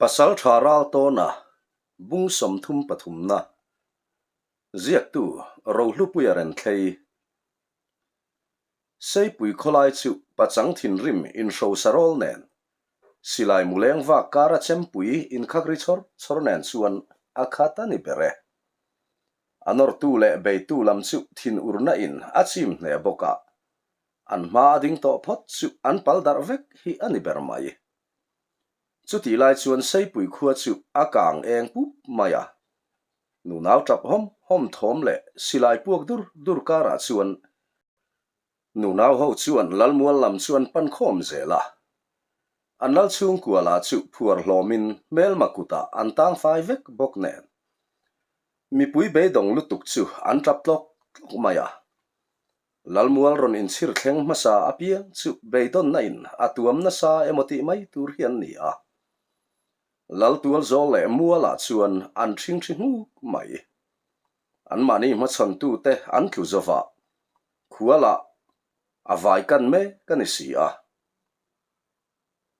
Pasaltha Raltawna bung 33 na ziaktu Rohlupuia Renthlei Seipui khawlai chu pachang thinrim inhrosa rawl nen silai muleng vak kara chempui inkhak ri chawr chawr nen chuan a khat a ni ber e. A nawrtu leh beitu lam chu thinurna in a chim hneh bawk a, an hma a ding tawh phawt chu an pal darh vek hi a ni ber mai. Chutih lai chuan Seipui khua chu a kang eng pup mai a. Nunau tap hawm hawm thawm leh silai puak dur dur karah chuan nunau ho chuan Lalmual lam chu an pan khawm zel a. An lal chhungkua lah chu phuar hlawmin hmelma kutah an tang fai vek bawk nen. Mipui beidawng lutuk chu an tap tlawk tlawk mai a. Lalmual rawn inchhir thleng hmasa apiang chu beidawnna in a tuam nasa emaw tih mai tur hi an ni a. Laltual zawl leh mualah chuan an ṭhingṭhi nghuk mai. Anmahni hmachhawntute an tlu zova, khualah a vai kan mek a ni si a.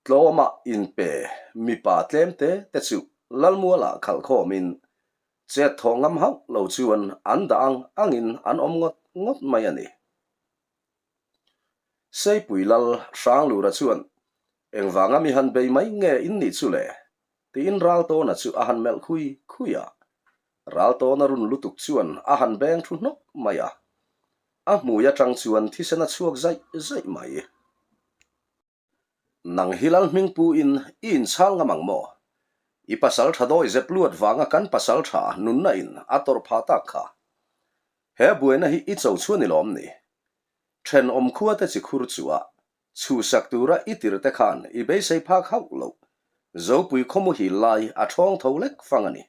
Tlawma inpe mipa tlemte te chu Lalmualah khalh khawmin chet thawh ngam hauh lo chuan an dah ang angin an awm ngawt ngawt mai a ni. Seipui Lal Hranglura chuan engvanga mi han bei mai nge in nih chu le? tiin Raltawna chu a han melh khui khui a. Raltawna run lutuk chuan a han beng thu hnawk mai a. A hmui atang chuan thisen a chhuak zaih zaih mai. Nang hi Lal hmingpu in i inchhal ngam ang maw? I pasal tha dawi zep luat vanga kan pasal tha nunna in a tawrh phah tak kha. He buaina hi i cho chhuan i lawm ni. Thenawm khua te chi khur chu a chhuhsak tura i tir te khan i beisei phak hauh loh. Zopui khaw muhil lai a thawng tho lek fang a ni.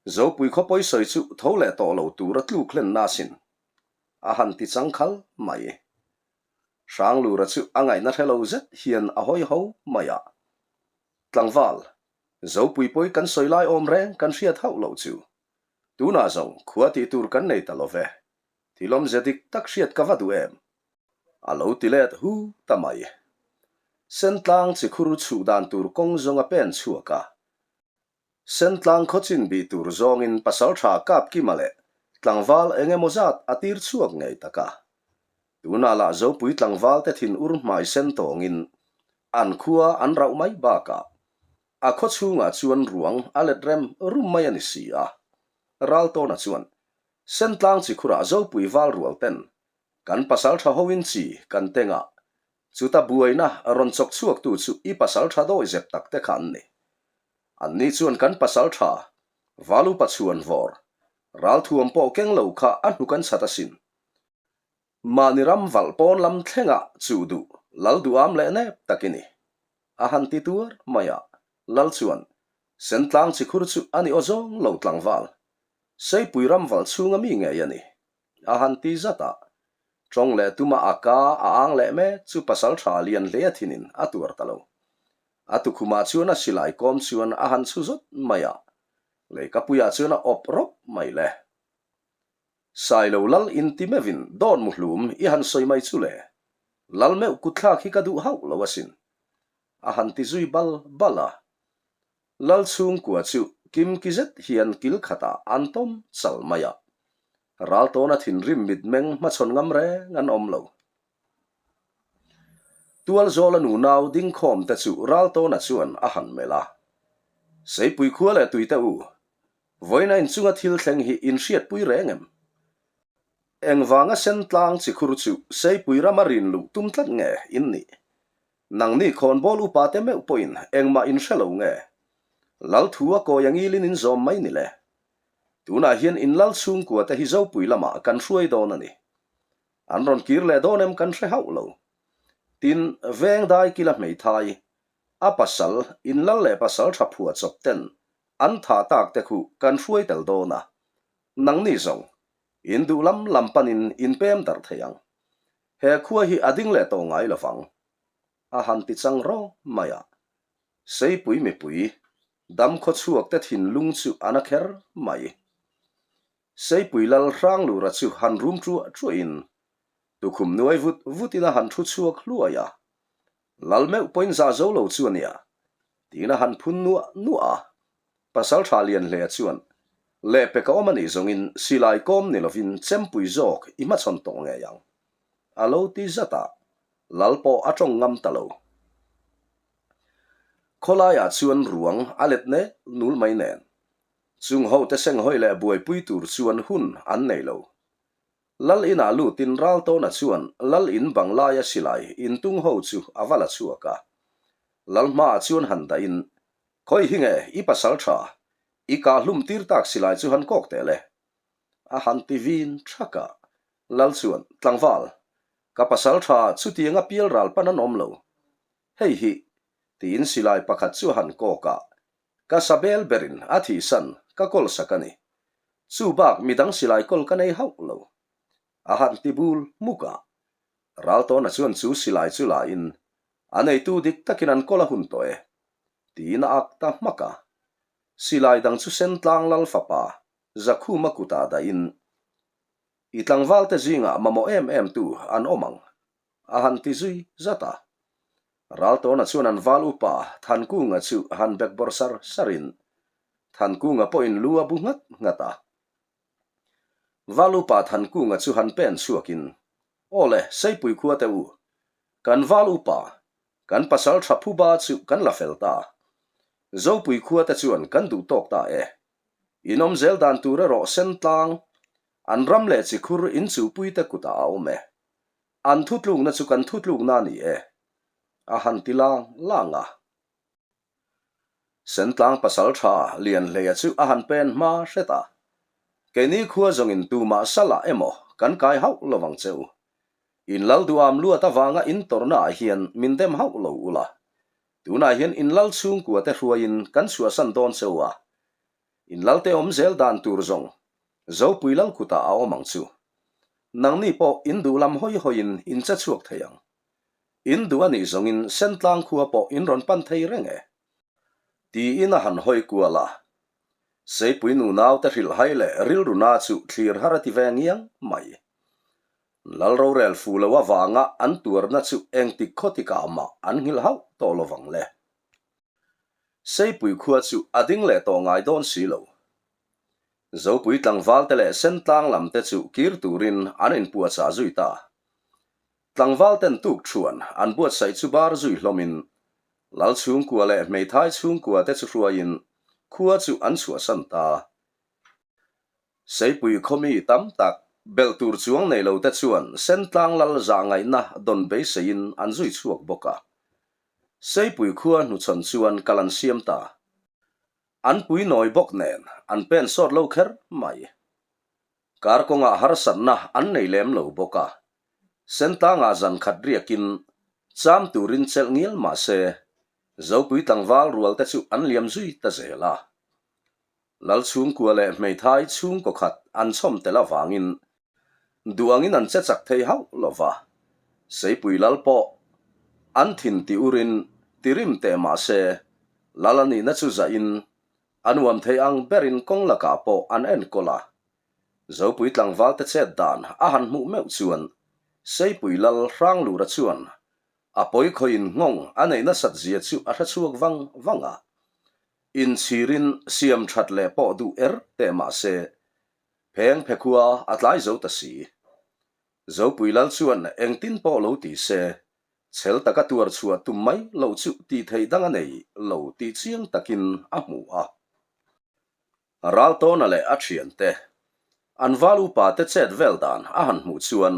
Zopui khaw pawisawi chu tho leh tawh lo tura tluk hlenna asin. A han ti chang khal mai. Hranglura chu a ngaihna hre lo zet hian a hawi ho mai a. Tlangval, Zopui pawi kan sawi lai awm reng kan hriat hauh loh chu. Tunah zawng khua tih tur kan nei ta lo ve. Thil awmze dik tak hriat ka va duh em? A lo ti let hu ta mai. Sentlang chikhur chhuh dan tur kawng zawng a pen chhuak a. Sentlang khawchin bih tur zawngin pasaltha Kapkima leh tlangval eng emaw zat a tir chhuak ngei tak a. Tunah lah Zopui tlangvalte thin ur hmai sen tawngin an khua an rauh mai bakah a khaw chhungah chuan ruang a let rem rum mai a ni si a. Raltawna chuan Sentlang chikhurah Zopui val rual ten kan pasaltha hoin chi kan tengah Chuta buaina rawn chawk chhuaktu chu i pasal tha dawi zep tak te kha an ni. Anni chuan kan pasal tha, Valupa chhuan vawr, ralthuam pawh keng lo kha a hnuk an chhat asin. Mahni ram valh pawn lam thlengah chuh duh lal duham leh nep tak i ni. A han ti tuar mai a, Lal chuan, Sentlang chikhur chu a ni aw zawng lo tlangval, Seipui ram valh chhunga mi ngei a ni. A han ti zat a, tawng leh tuma a ka a ang leh mek chu pasal tha lian hle a thinin a tuar ta lo. A tukhumah chuan a silai kawm chuan a han chhu zawt mai a, leikapuiah chuan a awp rawp mai le. Sailo lal inti meuhin dawn muhlum i han sawi mai chu le, lal meuh kutthlak hi ka duh hauh lo asin, a han ti zui bal bal a. Lal chhungkua chu kimki zet hian kil khatah an tawm chal mai a, Raltawna thinrim mitmeng hmachhawn ngam reng an awm lo. Tualzawla nunau dingkhawm te chu Raltawna chuan a han melh a, Seipui khua leh tuite u, vawiina inchunga thil thleng hi in hriatpui reng em? Engvanga Sentlang chikhur chu Seipui rama rin luh tum tlat nge in nih? Nangni khawnbawl upa te meuh pawhin engmah in hre lo nge? Lal thu a kawi angilin in zawm mai ni le. Tunah hian in lal chhungkua te hi Zopui lamah kan hruai dawn a ni. An rawn kir leh dawn em kan hre hauh lo. Tin, veng dai kila hmeithai, a pasal, in lal leh pasal tha phuah chawp ten an tha tak te khu kan hruai tel dawn a. Nangni zawng, in duh lam lam panin in pem darh thei ang. He khua hi a ding leh tawh ngai lovang. A han ti chang rawng mai a. Seipui mipui, dam khaw chhuak te thinlung chu a na kher mai. Seipui lal Hranglura chu han rum ṭuah ṭuahin, tukhum nuai vut vutin a han ṭhu chhuak hluai a. Lal meuh pawhin zah zo lo chu a nia. Tiin a han phun nuah nuah a. Pasalṭha Lianhlea chuan, Lehpek a awm a nih zawngin silai kawm ni lovin chempui zawk i hmachhawn tawh ngei ang. A lo ti zat a, Lal pawh a ṭawng ngam ta lo. Khawlaiah chuan ruang a let nek nul mai nen. Chung hote senghawi leh buaipui tur chuan hun an nei lo. Lal inah lutin Raltawna chuan Lal in bang laia silai intung ho chu a va la chhuak a. Lal hmaah chuan han dahin, Khawi hi nge i pasal tha, i kah hlum tir tak silai chu han kawk teh le? A han ti vin thak a. Lal chuan, Tlangval, ka pasal tha chutianga pial ral pan an awm lo. Hei hi, tiin silai pakhat chu a han kawk a, Ka sabel berin a thihsan ka kawl sak a ni. Chu bak midang silai kawl ka nei hauh lo. A han ti bul hmuk a. Raltawna chuan chu silai chu la in, A neitu dik takin an kawl a hun tawh e, tiin a ak ta hmak a. Silai dang chu Sentlang Lal fapa Zakhuma kutah dahin, I tlangvalte zingah mamawh em em tu an awm ang, a han ti zui zat a. Raltawna chuan an val upa Thankunga chu han bekbawr sar sarin Thankunga pawhin lu a bu nghat nghat a. Val upa Thankunga chu han pen chhuakin, Aw le, Seipui khua te u, kan val upa, kan pasal tha phuba chu kan la fel ta. Zopui khua te chuan kan duh tawk ta e. In awm zel dan tur erawh Sentlang, an ram leh chikhur inchuhpuite kutah a awm e. An thutlukna chu kan thutlukna a ni e, a han ti lang lang a. Sentlang pasaltha Lianhleia chu a han pen hma hret a, Keini khua zawngin tumah salah emaw kan kai hauh lo vang che u. In lal duham luat avanga in tawrhnaah hian min dem hauh lo ula. Tunah hian in lal chhungkua te hruaiin kan chhuahsan dawn che u a. In lalte awm zel dan tur zawng Zopui lal kutah a awm ang chu. Nangni pawh in duh lam hawi hawiin in che chhuak thei ang. In duh a nih zawngin Sentlang khua pawh in rawn pan thei reng e. Tiin a han hawi kual a. Seipui nu naute hrilh hai leh rilru na chu thlir har a ti ve ngiang mai. Lal rorel fu lo avanga an tuarna chu engtik khawtikah mah an nghilh hauh tawh lovang le. Seipui khua chu a ding leh tawh ngai dawn si lo. Zopui tlangvalte leh Sentlang lamte chu kir turin an inpuahchah zui ta. Tlangvalten tuk thuan an buatsaih chu bar zui hlawmin Lal chhungkua leh hmeithai chhungkua te chu hruaiin khua chu an chhuahsan ta. Seipui khawmi tam tak belh tur chuang nei lo te chuan Sentlang Lal zahngaihna dawn beiseiin an zui chhuak bawk a. Seipui khua hnuchhawn chuan kal an siam ta. An pui nawi bawk nen an pen sawt lo kher mai. Kar kawngah harsatna an nei lem lo bawk a. Sentlangah zan khat riakin cham turin chelh ngial mah se, Zopui tlangval rual te chu an liam zui ta zel a. Lal chhungkua leh hmeithai chhungkaw khat an chhawm tel avangin duangin an che chak thei hauh lo va, Seipui lal pawh an thin ti urin ti rim teh mah se, lal a nihna chu zahin a nuam thei ang berin kawng lakah pawh an enkawl a. Zopui tlangvalte chet dan a han hmuh meuh chuan Seipui lal Hranglura chuan a pawikhawiin nghawng a neih nasat zia chu a hre chhuak vang vang a. Inchhirin siam that leh pawh duh er teh mah se, pheng phe khua a tlai zo ta si. Zopui lal chuan engtin pawh lo ti se, chhel taka tuar chhuah tum mai loh chu tih theih dang a nei lo tih chiang takin a hmu a. Raltawna leh a thiante, an val upa te chet vel dan a han hmuh chuan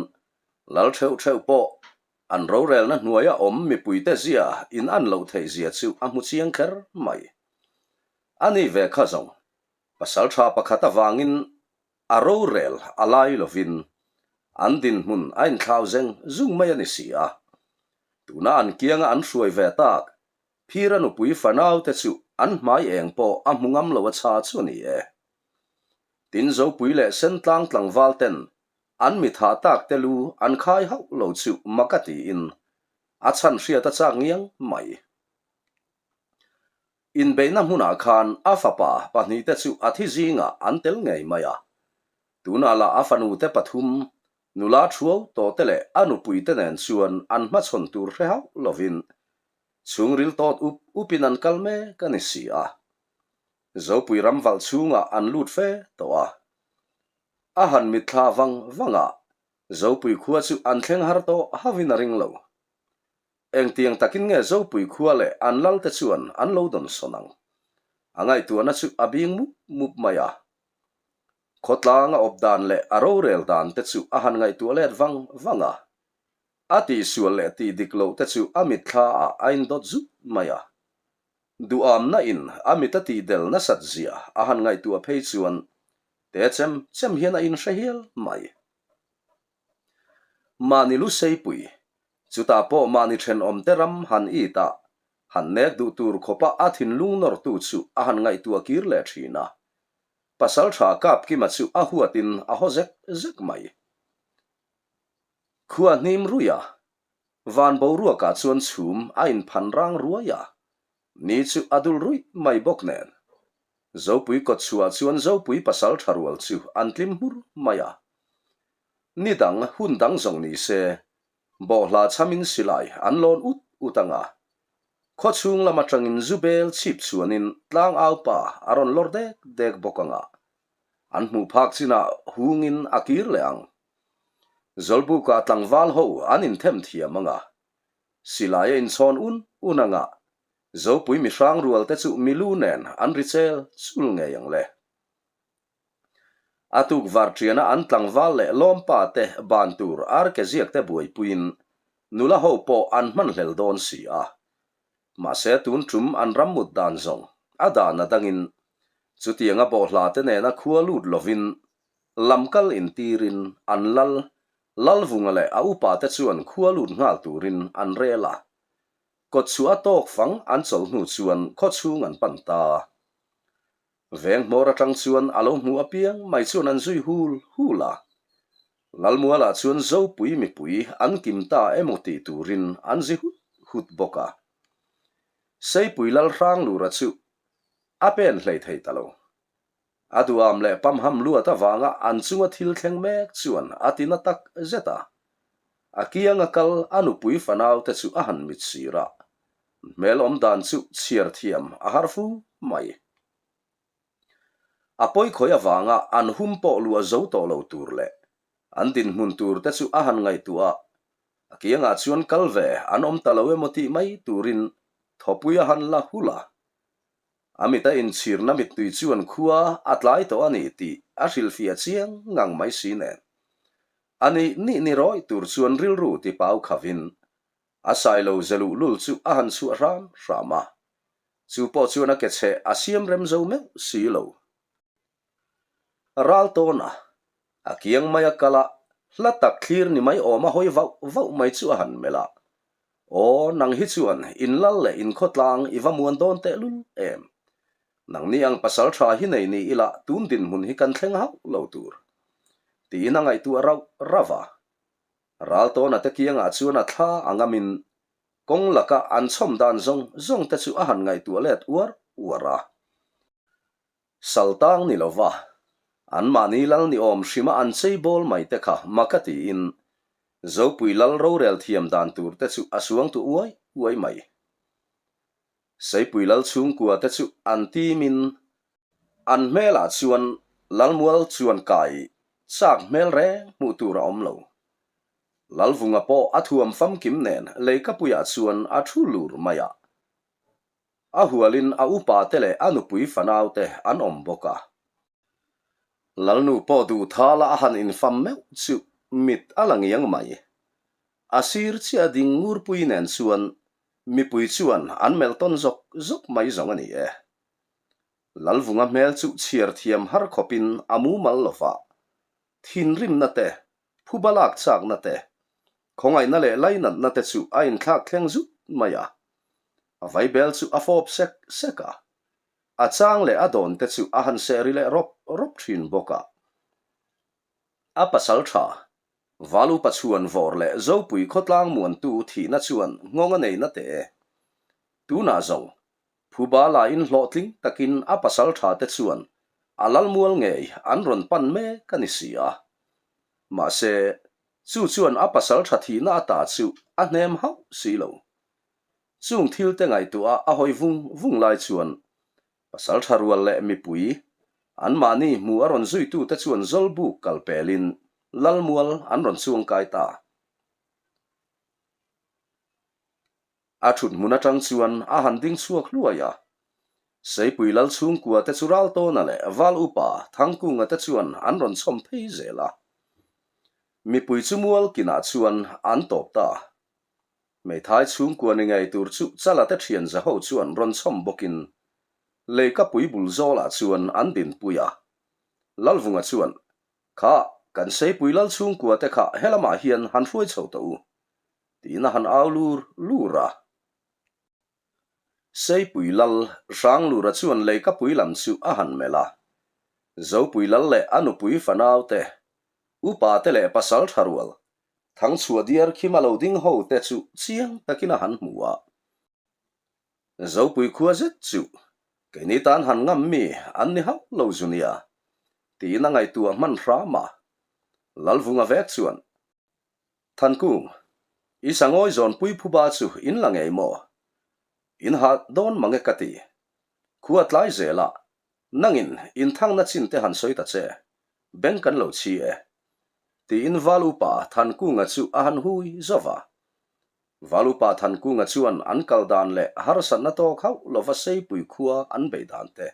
lal theuh theuh pawh An rorelna hnuaia awm mipuite zia in an loh theih zia chu a hmu chiang kher mai. A ni ve kha zawng, pasal tha pakhat avangin a rorel a lai lovin an dinhmun a inthlau zeng zung mai a ni si a. Tuna an kianga an hruai ve tak Phira nupui fanaute chu an hmai eng pawh a hmu ngam lo a chha chu a ni e. Tin Zopui leh Sentlang tlangval ten An mi tha tak te lu an khai hauh lo chu mak a tiin a chhan hriat a chak ngiang mai. Inbeihna hmunah khan a fapa pahnihte chu a thi zingah an tel ngei mai a. Tunah lah a fanute pathum, nula thuau tawhte leh a nupuite nen chuan an hmachhawn tur hre hauh lovin. Chhungril tawt up upin an kal mek a ni si a. Zopui ram valh chhungah an lut fe tawh a. A han mitthla vang vang a, Zopui khua chu an thleng har tawh hauhin a ring lo. Engtiang takin nge Zopui khua leh an lalte chuan an lo dawnsawn ang? A ngaihtuahna chu a bing mup mup mai a. Khawtlang a awp dan leh a rorel dan te chu a han ngaihtuah let vang vang a. A tihsual leh tih dik loh te chu a mitthla ah a indawt zut mai a. Duhamna in a mit a tihdel nasat zia a han ngaihtuah phei chuan te chem chem hian a inhre hial mai. Mahni lu seipui, chutah pawh mahni thenawmte ram han it a, han nek duh tur khawpa a thinlung nawrtu chu a han ngaihtuah kir leh thin a. Pasaltha Kapkima chu a huatin a haw zek zek mai. Khua hnim ruih a, van boruakah chuan chhum a inphan rang ruai a, ni chu a dul ruih mai bawk nen. Zopui kawtchhuah chuan Zopui pasal tha rual chu an tlim hmur mai a. Ni dang hun dang zawng ni se, bawhhla chhamin silai an lawn ut ut ang a. Khawchhung lam atangin zu bel chhip chhuanin tlangau pa a rawn lawr dek dek bawk ang a. An hmuh phak chinah hungin a kir leh ang. Zawlbuka tlangval ho an inthem thiam ang a. Silai a inchhawn un un ang a, Zopui mihrang rual te chu milu nen an ri chel chul ngei ang le. A tuk varṭiana an tlangval leh lawmpa te ban tur arke ziak te buaipuiin nula ho pawh an hmanhlel dawn si a. Mahse tun ṭum an rammut dan zawng a dan a dangin chutianga bawhhla te nena khua lut lovin Lamkal intirin an lal Lalvunga leh a upa te chuan khua lut nghal turin an rel a. Kawtchhuah a tawk fang an chawlh hnu chuan khawchhung an pan ta. Veng hmawr atang chuan a lo hmuh apiang mai chuan an zui hul hul a. Lalmualah chuan Zopui mipui an kim ta emaw tih turin an zi hut hut bawk a. Seipui Lal Hranglura chu a pen hlei thei ta lo. A duham leh pamham luat avanga an chunga thil thleng mek chuan a ti na tak zet a. A kianga kal a nupui fanau te chu a han mit sir a, hmel awm dan chu chhiar thiam a har fu mai. A pawikhawih avanga an hum pawh luah zo tawh lo tur leh an dinhmun tur te chu a han ngaihtuah a, a kiangah chuan kal ve an awm ta lo emaw tih mai turin thawpui a han la hulh a. A mit a inchhirna mittui chuan khua a tlai tawh a ni tih a hrilhfiah chiang ngang mai si nen. A nih nih ni rawih tur chuan rilru ti pau khavin a sailo ze luhlul chu a han chhuah hram hram a. Chu pawh chuan a ke chheh a siam rem zo meuh si lo. Ral tawn a, a kiang mai a kal a, hla tak thlir ni mai awm a hawi vauh vauh mai chu a han melh a. Aw, nang hi chuan in lal leh in khawtlang i va muan dawn tehlul em? Nangni ang pasal tha hi nei ni ila tun dinhmun hi kan thleng hauh lo tur. Tiin a ngaihtuah rauh rauh a. Ral tawna te kiangah chuan a thla a ngamin kawng laka an chhawm dan zawng zawng te chu a han ngaihtuah let uar uar a. Saltang ni lova, anmahni lal ni awm hrima an chei bawl mai te kha maka tiin Zopui lal rorel thiam dan tur te chu a suang tu uai uai mai. Seipui lal chhungkua te chu an timin an hmelah chuan Lalmual chuan kai chak hmel reng hmuh tur a awm lo. Lalvunga pawh a thuam famkim nen leikapuiah chuan a thu lur mai a. A hualin a upa te leh a nupui fanau te an awm bawk a. Lalnu pawh duh thala a han infam meuh chu mit a la ngiang mai. A sir chiah ding ngurpui nen chuan mipui chuan an melh tawn zawk zawk mai zawng a ni e. Lalvunga hmel chu chhiar thiam har khawpin a mumal lo va, thinrimna te Phuba lak chakna te, khawngaihna leh lainatna te chu a inthlak thleng zut mai a. A vaibel chu a fawp sek sek a, a chang leh a dawn te chu a han seh ri leh rawp rawp thin bawk a. A pasal tha, Valu Pachuan vawr leh Zopui khawtlang muantu thihna chuan nghawng a nei na teh e. Tunah zawng, Phuba lain hlawhtling takin a pasal tha te chuan a lalmual ngei an rawn pan mek a ni si a. Mahse, chu chuan a pasal tha thihna ata chu a hnem hauh si lo. Chung thil te ngaihtuah a hawi vung vung lai chuan pasaltha rual leh mipui anmahni hmu a rawn zuitute chuan Zawlbuk kal pelin Lalmual an rawn chuangkai ta. A thut hmun atang chuan a han ding chhuak hluai a. Seipui lal chhungkua te chu Raltawna leh Val Upa Thangkunga te chuan an rawn chhawm phei zel a. Mipui chu mual kinah chuan an tawp ta. Hmeithai chhungkua ni ngei tur chu Chala te thian za ho chuan rawn chhawm bawkin Leikapui bul zawlah chuan an dinpui a. Lalvunga chuan, Kha, kan Seipui lal chhungkua te kha helamah hian han hruai chho tawh u, tiin a han au lur lur a. Seipui lal Hranglura chuan Leikapui lam chu a han melh a. Zopui lal leh a nupui fanau te, upa te leh pasal tha rual, Thangchhuah diar khima lo ding ho te chu chiang takin a han hmu a. Zopui khua zet chu keini tan han ngam mi an ni hauh lo zu nia, tiin a ngaihtuah hman hram a. Lalvunga vek chuan, Thankung, i sangawi zawnpui phuba chu in la ngei maw? In ha dawn mang e ka ti. Khua tlai zelah nangin inthangna chin te han sawi ta che, beng kan lo chhi e. Tiin Val Upa Thankunga chu a han hui zauh a. Val Upa Thankunga chuan an kal dan leh harsatna tawk hauh lova Seipui khua an beih dan te,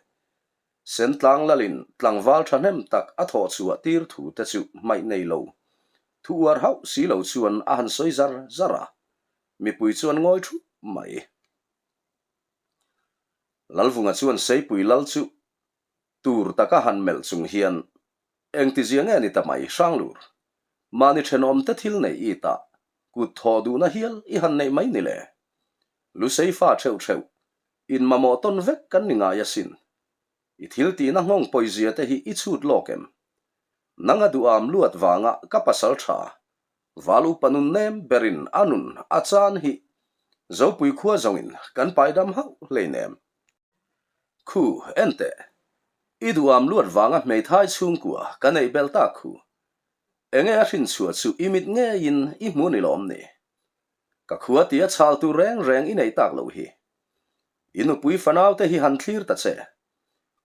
Sentlang lalin tlangval thahnem tak a thawh chhuah tir thu te chu hmaih nei lo, thu uar hauh si lo chuan a han sawi zar zar a, mipui chuan ngawi thup mai. Lalvunga chuan Seipui lal chu tur taka han melh chung hian, Engtizia nge ni ta mai Hranglur? Mahni thenawmte thil neih i tah, kut thawh duhna hial i han neih mai ni le? Lusei fa theuh theuh, in mamawh tawn vek kan ni ngai asin. I thil tihna nghawng pawizia te hi i chhut lawk em? Nanga duham luat vanga ka pasal tha, Val upa nun nem berin a nun a chan hi Zopui khua zawngin kan paidam hauh hleinem. Khu, enteh, i duham luat vanga hmeithai chhungkua ka neih belh tak khu. Enge a hrinchhuah chu i mit ngeiin i hmu ni lawm ni? Ka khua tia chhal tur reng reng i neih tak loh hi. I nupui fanau te hi han thlir ta che.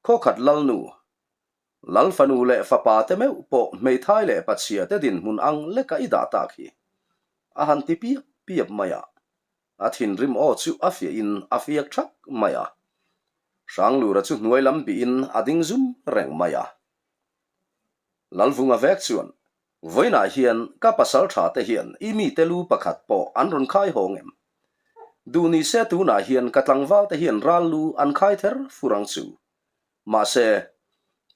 Khawkhat Lalnu, Lal fanu leh fapa te meuh pawh hmeithai leh pachhia te dinhmun ang leka i dah tak hi. A han ti piap piap mai a. A thinrim aw chu a fiahin a fiak thak mai a. Hranglura chu hnuai lam bihin a ding zum reng mai a. Lalvunga vek chuan, Vawiinah hian ka pasal tha te hian i mite lu pakhat pawh an rawn khai hawng em? Duh ni se tunah hian ka tlangval te hian ral lu an khai ther fur ang chu. Mahse,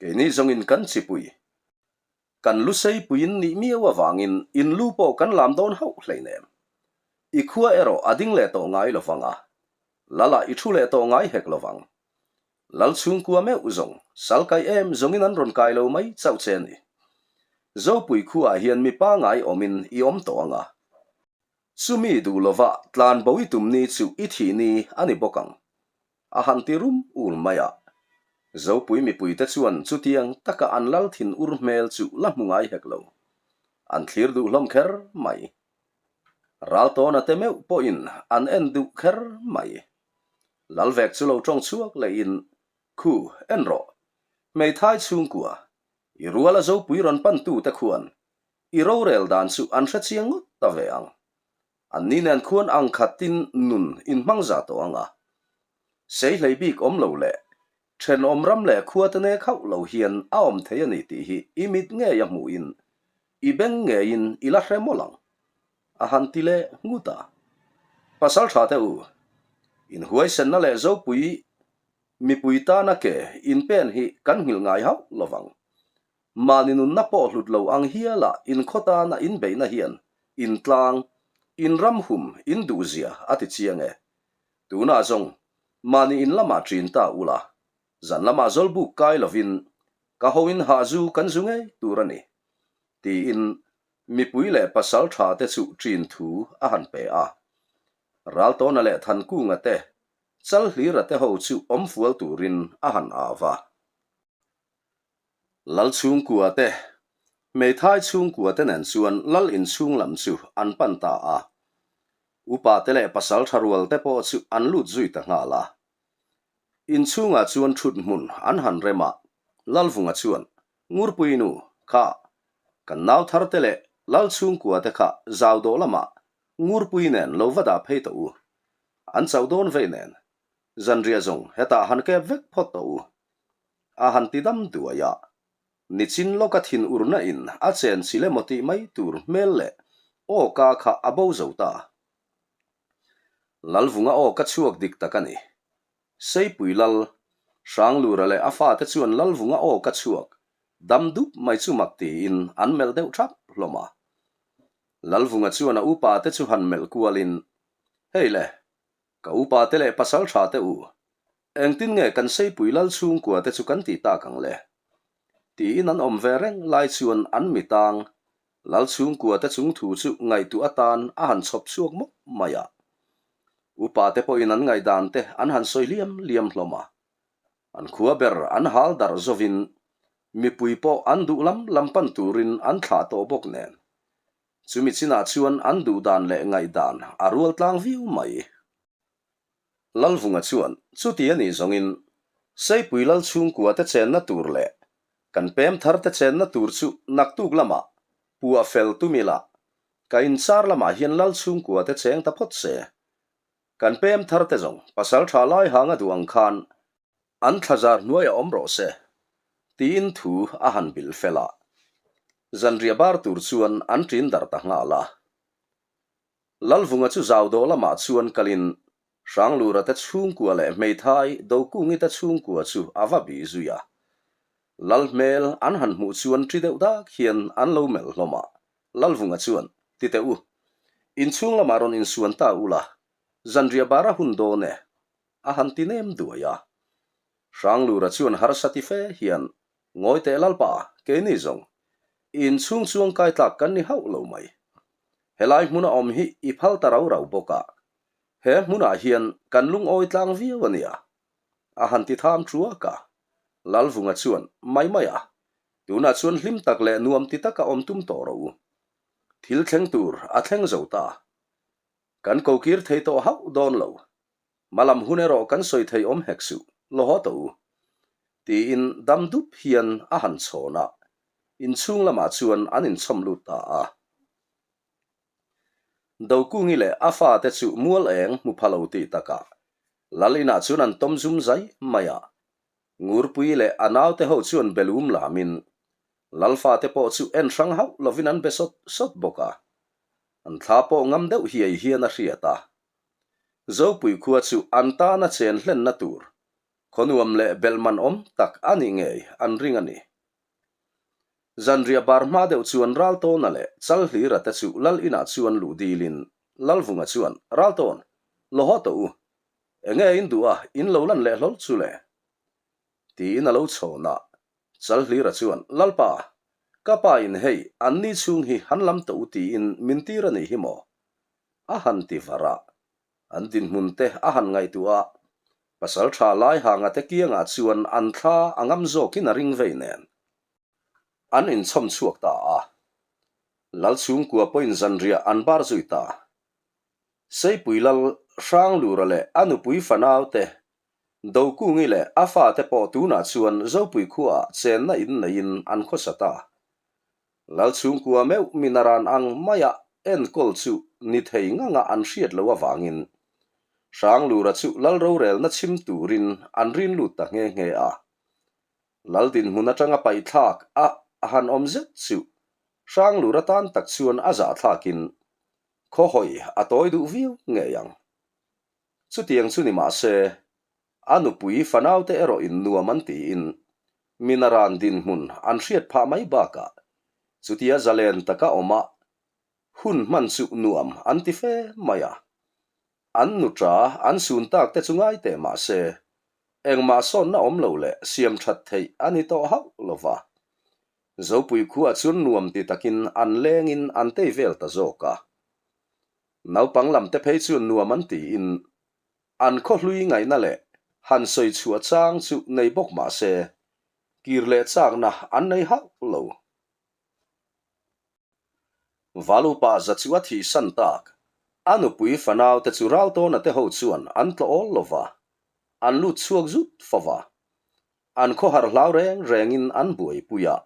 keini zawngin kan chipui, kan lu seipuiin nih miau avangin in lu pawh kan lam dawn hauh hleinem. I khua erawh a ding leh tawh ngai lovang a, Lala i thu leh tawh ngai hek lovang. Lal chhungkua meuh zawng, sal kai em zawngin an rawn kai lo mai chauh che a ni. Zopui khuaah hian mi pangai awmin i awm tawh ang a. Chumi duh lova tlan bo i tum ni chu i thih ni a ni bawk ang. A han ti rum ul mai a. Zopui mipuite chuan chutiang taka an lal thin ur hmel chu la hmu ngai hek lo. An thlir duh hlawm kher mai. Raltawna te meuh pawhin an en duh kher mai. Lalvek chu lo tawng chhuak lehin, Khu, en rawh. Hmeithai chhungkua, i ruala Zopui rawn pantute khuan i rorel dan chu an hre chiang ngawt ta ve ang. Anni nen khuan ang khatin nun inhmang za tawh ang a. Seihlei bik awm lo leh thenawm ram leh khuate nek hauh lo hian a awm thei a ni tih hi i mit ngei a hmuhin i beng ngeiin i la hre mawlh ang, a han ti leh nghut a. Pasal tha te u, inhuaisenna leh Zopui mipui tana ke inpen hi kan nghilh ngai hauh lovang. Mahni nunna pawh hlut lo ang hiala inkhaw tana inbeihna hian intlang, inramhum, induhzia a ti chiang e. Tunah zawng mahni in lamah ṭin ta ula, zan lamah zawlbuk kai lovin ka hoin hahzu kan zu ngei tur a ni, tiin mipui leh pasal ṭha te chu ṭin thu a han pe a. Raltawna leh Thankunga te, Chalhlira te ho chu awm fual turin a han au va. Lal chhungkua te, hmeithai chhungkua te nen chuan lal inchhung lam chu an pan ta a. Upa te leh pasaltha rual te pawh chu an lut zui ta nghal a. Inchhungah chuan thut hmun an han rem a, Lalvunga chuan, Ngurpui nu, kha, kan nau thar te leh Lal chhungkua te kha zau dawh lamah Ngurpui nen lo va dah phei tawh u. An chauh dawn vei nen, zanriah zawng hetah han kep vek phawt tawh u. A han ti dam duai a, nichin lawka thin urna in a chen chil emaw tih mai tur hmel leh aw ka kha a bo zo ta. Lalvunga aw ka chhuak dik tak a ni. Seipui Lal, Hranglura leh a fate chuan Lalvunga aw ka chhuak dam dup mai chu mak tiin an melh deuh thap hlawm a. Lalvunga chuan a upa te chu han melh kualin, Hei le, ka upa te leh pasal tha te u, engtin nge kan Seipui Lal chhungkua te chu kan tih tak ang le? Tiin an awm ve reng lai chuan an mitang Lal chhungkua te chung thu chu ngaihtuah atan a han chhawp chhuak mawp mai a. Upa te pawhin an ngaihdan te an han sawi liam liam hlawm a. An khua ber an hal darh zovin mipui pawh an duh lam lam pan turin an thlah tawh bawk nen. Chumi chinah chuan an duhdan leh ngaihdan a rual tlang viau mai. Lalvunga chuan chuti a nih zawngin Seipui Lal chhungkua te chenna tur leh kan pem thar te chenna tur chu naktuk lamah pua fel tum ila, ka inchar lamah hian Lal chhungkua te cheng ta phawt se. Kan pem thar te zawng pasal tha lai hang a duh ang khan an thlazar hnuaiah awm rawh se, tiin thu a han bilh fel a. Zanriah bar tur chuan an ṭin darh ta nghal a. Lalvunga chu zau dawh lamah chuan kalin Hranglura te chhungkua leh hmeithai Dokungi te chhungkua chu a va bih zui a. Lal hmel an han hmuh chuan ṭi deuh dak hian an lo melh hlawm a. Lalvunga chuan, Ti teh u, inchhung lamah rawn insuan ta ula, zanriah bara hun dawn e, a han ti nem duai a. Hranglura chuan harsa ti fe hian, Ngawi teh Lalpa, keini zawng, i inchhung chuang kai tlak kan ni hauh lo mai. Helai hmuna awm hi i phal ta rau rau bawk a, he hmunah hian kan lungawi tlang viau a nia. A han ti tham thuak a. Lalvunga chuan, Mai mai a, tunah chuan hlim tak leh nuam ti taka awm tum tawh rawh u. Thil thleng tur a thleng zo ta. Kan kokir thei tawh hauh dawn lo. Hmalam hun erawh kan sawi thei awm hek suh, law haw tawh u. Tiin dam dup hian a han chhawn a, inchhung lamah chuan an inchhawm lut ta a. Dokungi leh a fate chu mual eng hmu pha lo tih takah Lal inah chuan an tawm zum zai mai a. Ngurpui leh a naute ho chuan belum lamin Lal fate pawh chu en hrang hauh lovin an be sawt sawt bawk a. An thla pawh ngam deuh hiai hian a hriat a. Zopui khua chu an tana chen hlenna tur khaw nuam leh belh man awm tak a nih ngei an ring a ni. Zanriah bar hma deuh chuan Raltawna leh Chalhlira te chu Lal inah chuan luh dilin Lalvunga chuan, Raltawn, law haw tawh u. Enge in duh a, in lo lan leh hlawl chu le? Tiin a lo chhawn a. Chalhlira chuan, Lalpa, ka pa in hei an ni chhung hi han lam tawh u tiin min tir a nih hi maw? A han ti var a, an dinhmun te a han ngaihtuah a, pasal tha lai hanga te kiangah chuan an thla a ngam zawkin a ring vei nen. An inchhawm chhuak ta a, Lal chhungkua pawhin zanriah an bar zui ta. Seipui Lal Hranglura leh a nupui fanau te, Dokungi leh a fate pawh tunah chuan Zopui khuaah chenna in neiin an khawsa ta. Lal chhungkua meuh minaran ang maia enkawl chu ni thei nganga an hriat loh avangin Hranglura chu Lal rorelna chhim turin an rin lut ta nghe nghe a. Lal dinhmun atanga paihthlak a han awm zet chu Hranglura tan tak chuan a zahthlakin khawhawi a tawi duh viau ngei ang. Chutiang chu ni mahse, A nupui fanaute erawh in nuam an tiin minaran dinhmun an hriat phah mai bakah chutia zalen taka awma hun hman chu nuam an ti fe mai a. An nuṭa an sun tak te chu ngai teh mah se, engmah sawnna awm lo leh siam that theih a ni tawh hauh lo va. Zopui khuah chuan nuam ti takin an lengin an tei vel ta zawk a. Naupang lam te phei chuan nuam an tiin An khawhlui ngaihna leh han sawi chhuah chang chu nei bawk mah se, kir leh chakna an nei hauh lo. Valupa za chu a thihsan tak. A nupui fanaute chu Raltawna te ho chuan an tlawh awl lo va, an lut chhuak zut fo va. An khawhar hlau reng rengin an buaipui a,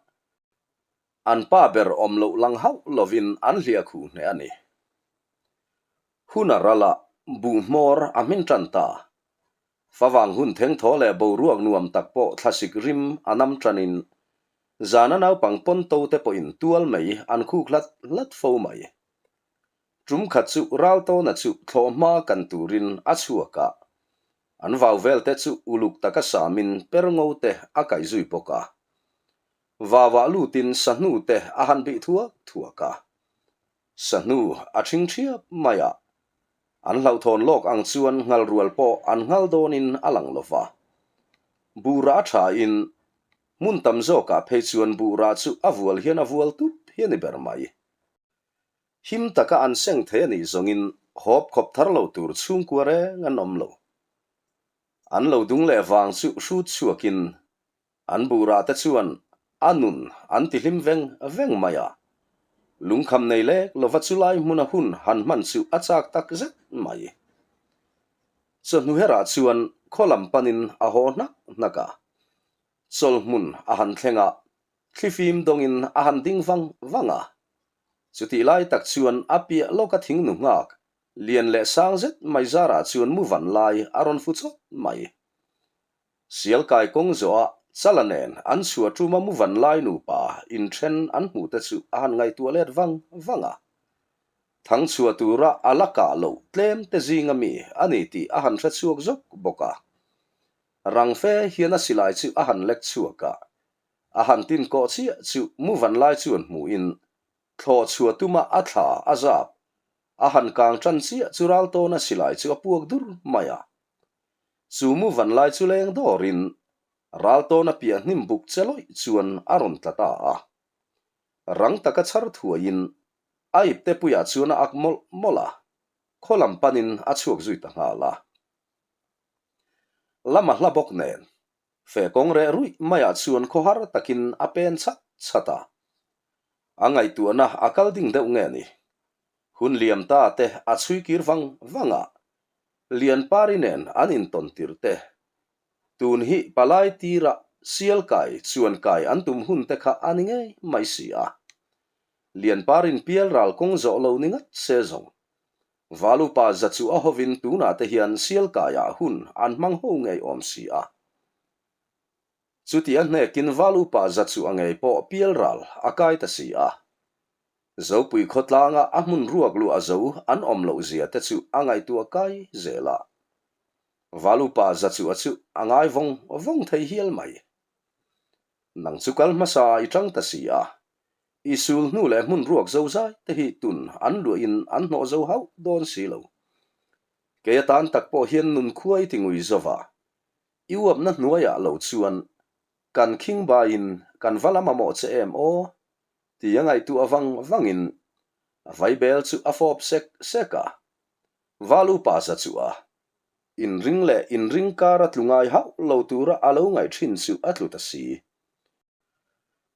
an pa ber awm loh lang hauh lovin an hliah khuh hneh a ni. Hun a ral a, buh hmawr a hmin tan ta. Favang hun thengthaw leh boruak nuam tak pawh thlasik rim a nam tanin zana naupang pawn to te pawhin tual mai an khuk hlat hlat fo mai. Tum khat chu Raltawna chu thlawh hma kan turin a chhuak a, an vau vel te chu uluk taka samin perngo te a kaih zui bawk a. Vauah lutin sahnu te a han bih thuak thuak a. Sahnu a ṭhing ṭhiap mai a, an hlauhthawn lawk ang chuan nghal rual pawh an nghal dawnin a lang lo va. Buhrah a ṭhain hmun tam zawkah phei chuan buhrah chu a vual hian a vual tup hi a ni ber mai. Him taka an seng thei a nih zawngin hawp khawp thar lo tur chhungkua reng an awm lo. An lo dung leh vang chu hrut chhuakin An buhrah te chuan a nun an ti hlim veng veng mai a, lungkham nei lek lova chulai hmuna hun han hman chu a chak tak zet mai. Chawhnu herah chuan khaw lam panin a haw hnak hnak a, chawlhmun a han thleng a, thlifim dawngin a han ding vang vang a. Chutih lai tak chuan a piah lawka thingnu nghak lian leh sang zet mai zarah chuan mu van lai a rawn fu chawt mai. Sialkai kawng zawhah Chala nen an chhuah ṭuma mu van lai nupa inṭhen an hmuh te chu a han ngaihtuah let vang vang a. Thang chhuah tura a la kah loh tlem te zinga mi a ni tih a han hre chhuak zawk bawk a. Rang fe hian a silai chu a han lek chhuak a, a han tin kawh chiah chu mu van lai chuan hmuhin thlawh chhuah tuma a thla a zap a han kang ṭan chiah chu Raltawna silai chu a puak dur mai a. Chu mu van lai chu leng dawrin Raltawna piah hnim buk che lawih chuan a rawn tla ta a. Rang taka chhar thuaiin a ipte puiah chuan a ak mawlh mawlh a, khaw lam panin a chhuak zui ta nghal a. Lama hla bawk nen feh kawng reh ruih maiah chuan khawhar takin a pen chhat chhat a. A ngaihtuahna a kal ding deuh nge ni? Hun liam ta te a chhui kir vang vang a, Lianpari nen an intawn tirh te, tun hi palai tira sial kai chuan kai an tum hun te kha a ni ngei mai si a. Lianparin pial ral kawng zawh lo ni ngat se zawng. Valupa za chu a hovin tunah te hian sial kaiah hun an hmang ho ngei awm si a. Chuti a hnekin Valupa za chu a ngei pawh pial ral a kai ta si a. Zopui khawtlanga a hmun ruak luah zo an awm loh zia te chu a ngaihtuah kai zel a. Valupa za chu a chu a ngai vawng vawng thei hial mai. Nang chu kal hmasa i tang ta si a, i sul hnu leh hmun ruak zo zai te hi tun an luahin an hnawh zo hauh dawn si lo. Kei atan tak pawh hian nun khua i ti ngui zo va, i uapna hnuaiah lo chuan kan khing baiin kan va la mamawh che em aw? Ti a ngaihtuah vang vangin a vaibel chu a fawp sek sek a, Val upa za chu a inring leh inring kar a tlu ngai hauh lo tura a lo ngaih thin chu a tlu ta si.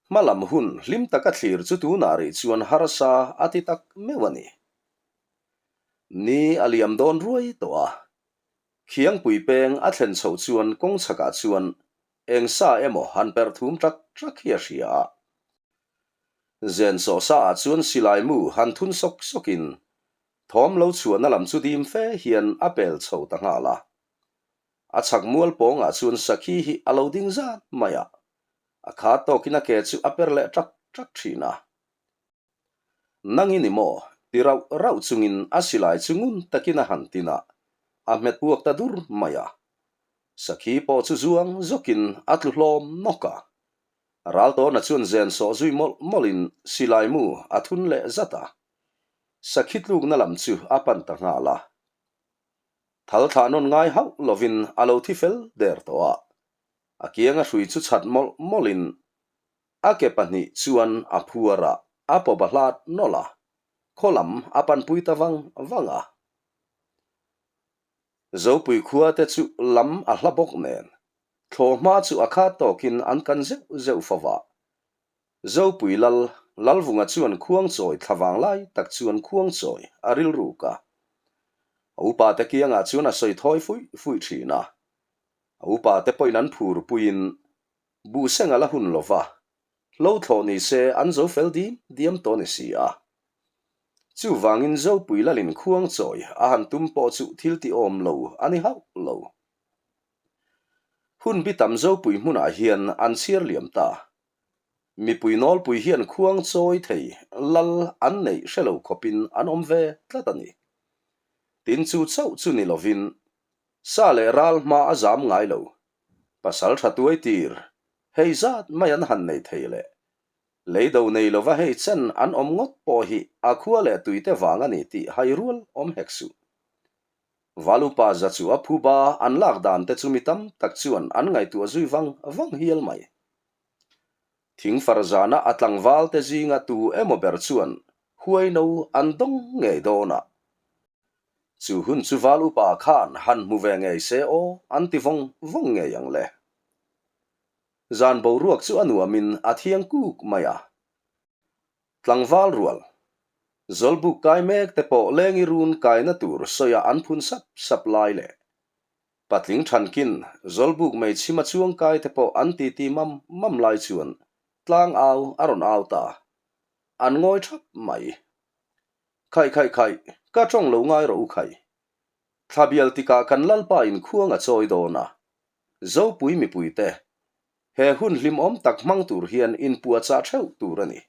Hma lam hun hlim taka thlir chu tunah rih chuan harsa a ti tak meuh a ni. Ni a liam dawn ruai tawh a, Khiangpui peng a thlen chhoh chuan kawng chhakah chuan Eng sa emaw han perh thum ṭak ṭak hi a hria a. Zen sawh sa ah chuan silai mu han thun sawk sawkin thawm lo chhuahna lam chu dim fe hian a pel chho ta nghal a. A chhak mual pawngah chuan sakhi hi a lo ding zat mai a, a khat tawkin a ke chu a per leh ṭak ṭak ṭhin a. Nang i ni maw? ti rauh rauh chungin a silai chu ngun takin a han tin a, a hmet puak ta dur mai a. Sakhi pawh chu zuang zawkin a tlu hlawm nawk a. Raltawna chuan zen sawh zui mawlh mawlhin silai mu a thun leh zat a. Sakhi tlukna lam chu a pan ta nghal a. Thal thlah nawn ngai hauh lovin a lo thi fel der tawh a. A kianga hrui chu chhat mawlh mawlhin A ke pahnih chuan a phuar a, a pawp a hlat nawlh a, khaw lam a panpui ta vang vang a. Zopui khua te chu lam a hla bawk nen, thlawh hma chu a khat tawkin an kan zeuh zeuh fo va. Zopui lal, Lalvunga chuan khuangchawi thla vang lai tak chuan khuangchawi a rilruk a. A upate kiangah chuan a sawi thawi fuih fuih thin a. A upate pawhin an phur puiin buhseng a la hun lo va, hlo thlawh ni se an zo fel dim diam tawh ni si a. Chuvangin Zopui lalin khuang chawi a han tum pawh chu thil ti awm lo a ni hauh lo. Hun bi tam Zopui hmunah hian an chhiar liam ta. Mipui nawlpui hian khuang chawi thei lal an neih hre lo khawpin an awm ve tlat a ni. Tin chu chauh chu ni lovin sa leh ral hma a zam ngai lo. Pasal tha tuai tir hei zat mai an han nei thei leh lei do nei lova hei chen an awm ngawt pawh hi a khua leh tuite vang a ni tih hai rual awm hek suh. Valupa za chu a phuba an lak dan te chu mi tam tak chuan an ngaihtuah zui vang vang hial mai. Thingfar zana a tlangval te zinga tu emaw ber chuan huaino an dawng ngei dawn a. Chu hun chu val upa khan han hmu ve ngei se aw an ti vawng vawng ngei ang le. Zan boruak chu a nuamin a thiang kuk mai a. Tlangval rual, Zawlbuk kai mek te pawh lengi run kaina tur sawiah an phun sap sap lai leh Patling thankin Zawlbuk mei chhima chuang kai te pawh an titi mam mam lai chuan tlang au a rawn au ta. An ngawi thap mai. Khaih khaih khaih, ka tawng lo ngai rawh u khaih. Thla bial tikah kan Lalpa in khuang a chawi dawn a. Zopui mipui te, he hun hlimawm tak hmang tur hian inpuahchah theuh tur a ni.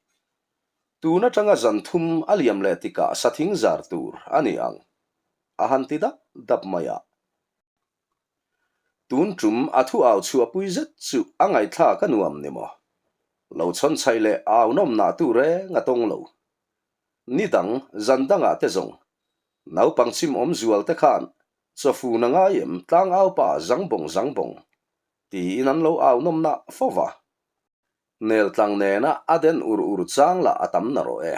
Tun atanga zan thum a liam leh tikah sathing zar tur a ni ang. A han ti dap dap mai a. Tun tum a thu au chhuahpui zet chu a ngaihthlak a nuam ni maw? Lo chhawn chhaih leh au nawm nah tu reng a tawng lo. Ni dang, zan dangah te zawng, naupang chim awm zual te khan chawfun a ngai em tlang au pa zang bawng zang bawng tiin an lo au nawm nah fo va. Nel tlang nena a den ur ur chang lah a tam narawh e.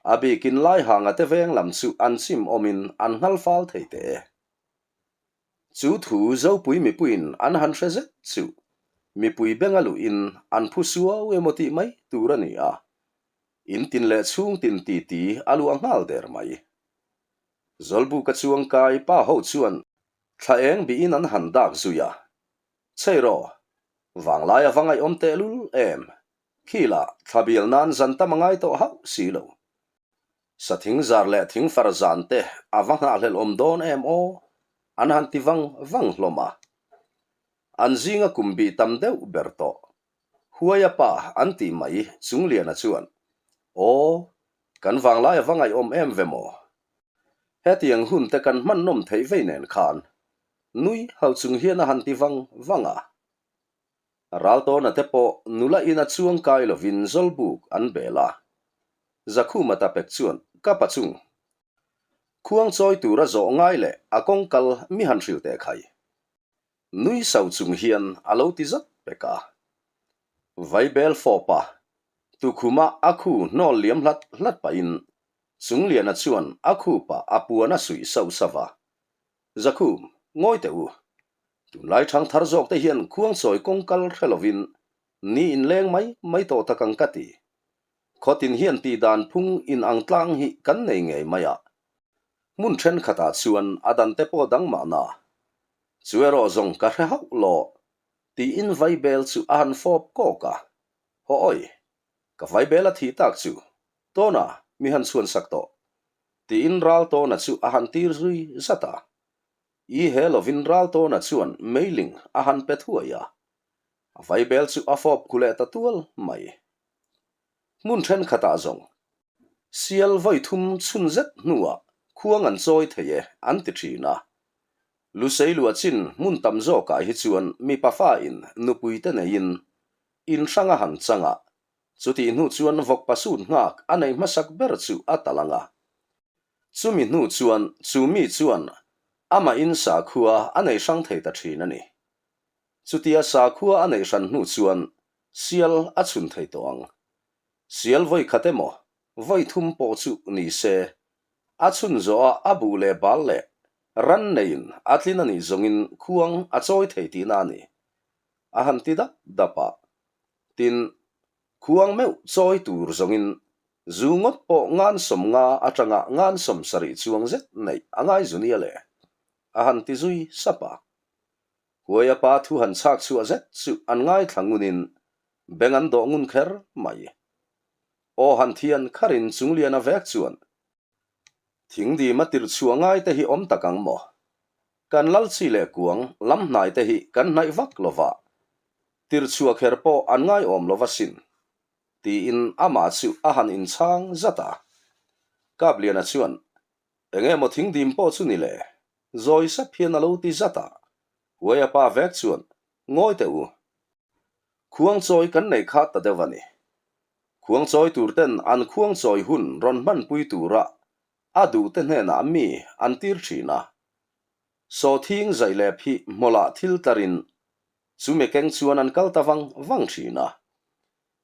A bikin Laihanga te veng lam chu an chim awmin an nghal fal thei teh e. Chu thu Zopui mipuiin an han hre zet chu mipui beng a luhin an phu suau emaw tih mai tur a ni a, in tin leh chhung tin titi a luah nghal der mai. Zawlbuka chuangkai pa ho chuan thla eng bihin an han dak zui a, Chei rawh, vanglai a va ngaihawm tehlul em? Khilah thla bial nan zan tam a ngai tawh hauh si lo. Sa thing zar leh thing far zan te a va nghahhlelh awm dawn em aw? An han ti vang vang hlawm a. An zinga kum bih tam deuh ber tawh. Huaia pa an tih mai Chungliana chuan, Aw, kan vanglai a va ngaihawm em ve maw? Hetiang hun te kan hman nawm theih vei nen khan nui hau chung hian a han ti vang vang a. Raltawna te pawh nula ina chuang kai lovin Zawlbuk an bel a. Zakhuma tapek chuan ka pa chung khuang chawi tura zawh ngai leh a kawng kal mi han hrilh teh khai. Nui so chung hian a lo ti zat pek a. Vaibel fawpa tukhuma a khu hnawl liam hlat hlat pahin Chungliana chuan a khupa a puan a suih sauh sauh a. Zakhum, ngawi teh u. Tunlai thang thar zawk te hian khuangchawi kawng kal hre lovin ni inleng mai mai tawh tak ang ka ti. Khawtin hian tih dan phung in ang tlang hi kan nei ngei mai a. Hmun thenkhatah chuan a dan te pawh dang mahna. Chu erawh zawng ka hre hauh lo tiin vaibel chu a han fawp kawk a. Haw awi, ka vaibel a thih tak chu Tawna mi han chhuan sak tawh tiin ral Tawna chu a han tir zui zat a. I he lovin Raltawna chuan meiling a han pe thuai a, a vaibel chu a fawp khu leh ta tual mai. Hmun thenkhatah zawng, sial vawi thum chhun zet hnuah khuang an chawi thei e an ti thin a. Lusei lua chin hmun tam zawkah hi chuan mipa fa in nupui te neiin in hrang a han chang a, chutih hnu chuan vawkpa sut nghak a neih hmasak ber chu a tal ang a. Chumi hnu chuan chu mi chuan amahin sakhua a nei hrang thei ta thin a ni. Chutia sakhua a neih hran hnu chuan sial a chhun thei tawh ang. Sial vawi khat emaw, vawi thum pawh chu ni se, a chhun zawh a a buh leh bal leh ran neiin a tlin a nih zawngin khuang a chawi thei tihna a ni. A han ti dap dap a. Tin, khuang meuh chawi tur zawngin. Zu ngawt pawh ngan 50 atanga ngan 70 chuang zet neih a ngai zu nia le, a han ti zui sap a. Huaia pa thu han chhak chhuah zet chu an ngaithla ngunin beng an dawh ngun kher mai. Aw han thian kharin Chungliana vek chuan Thingdima tirh chhuah ngai te hi awm tak ang maw? Kan lal chi leh kuang lam hnai te hi kan hnaih vak lo va, tirh chhuah kher pawh an ngaiawm lo va sin, tiin amah chu a han inchhang zat a. Kapliana chuan, Enge maw thingdim pawh chu ni le? Zawi sap hian a lo ti zat a. Huaia pa vek chuan, Ngawi teh u, Khuangchawi kan nei kha ta deuh a ni. Khuangchawi tur ten an khuangchawi hun rawn hmanpui tura a duhte hnenah mi an tir thin a. Sawthing zaih leh phih hmawlah thil tlarin chumi keng chuan an kal ta vang vang thin a.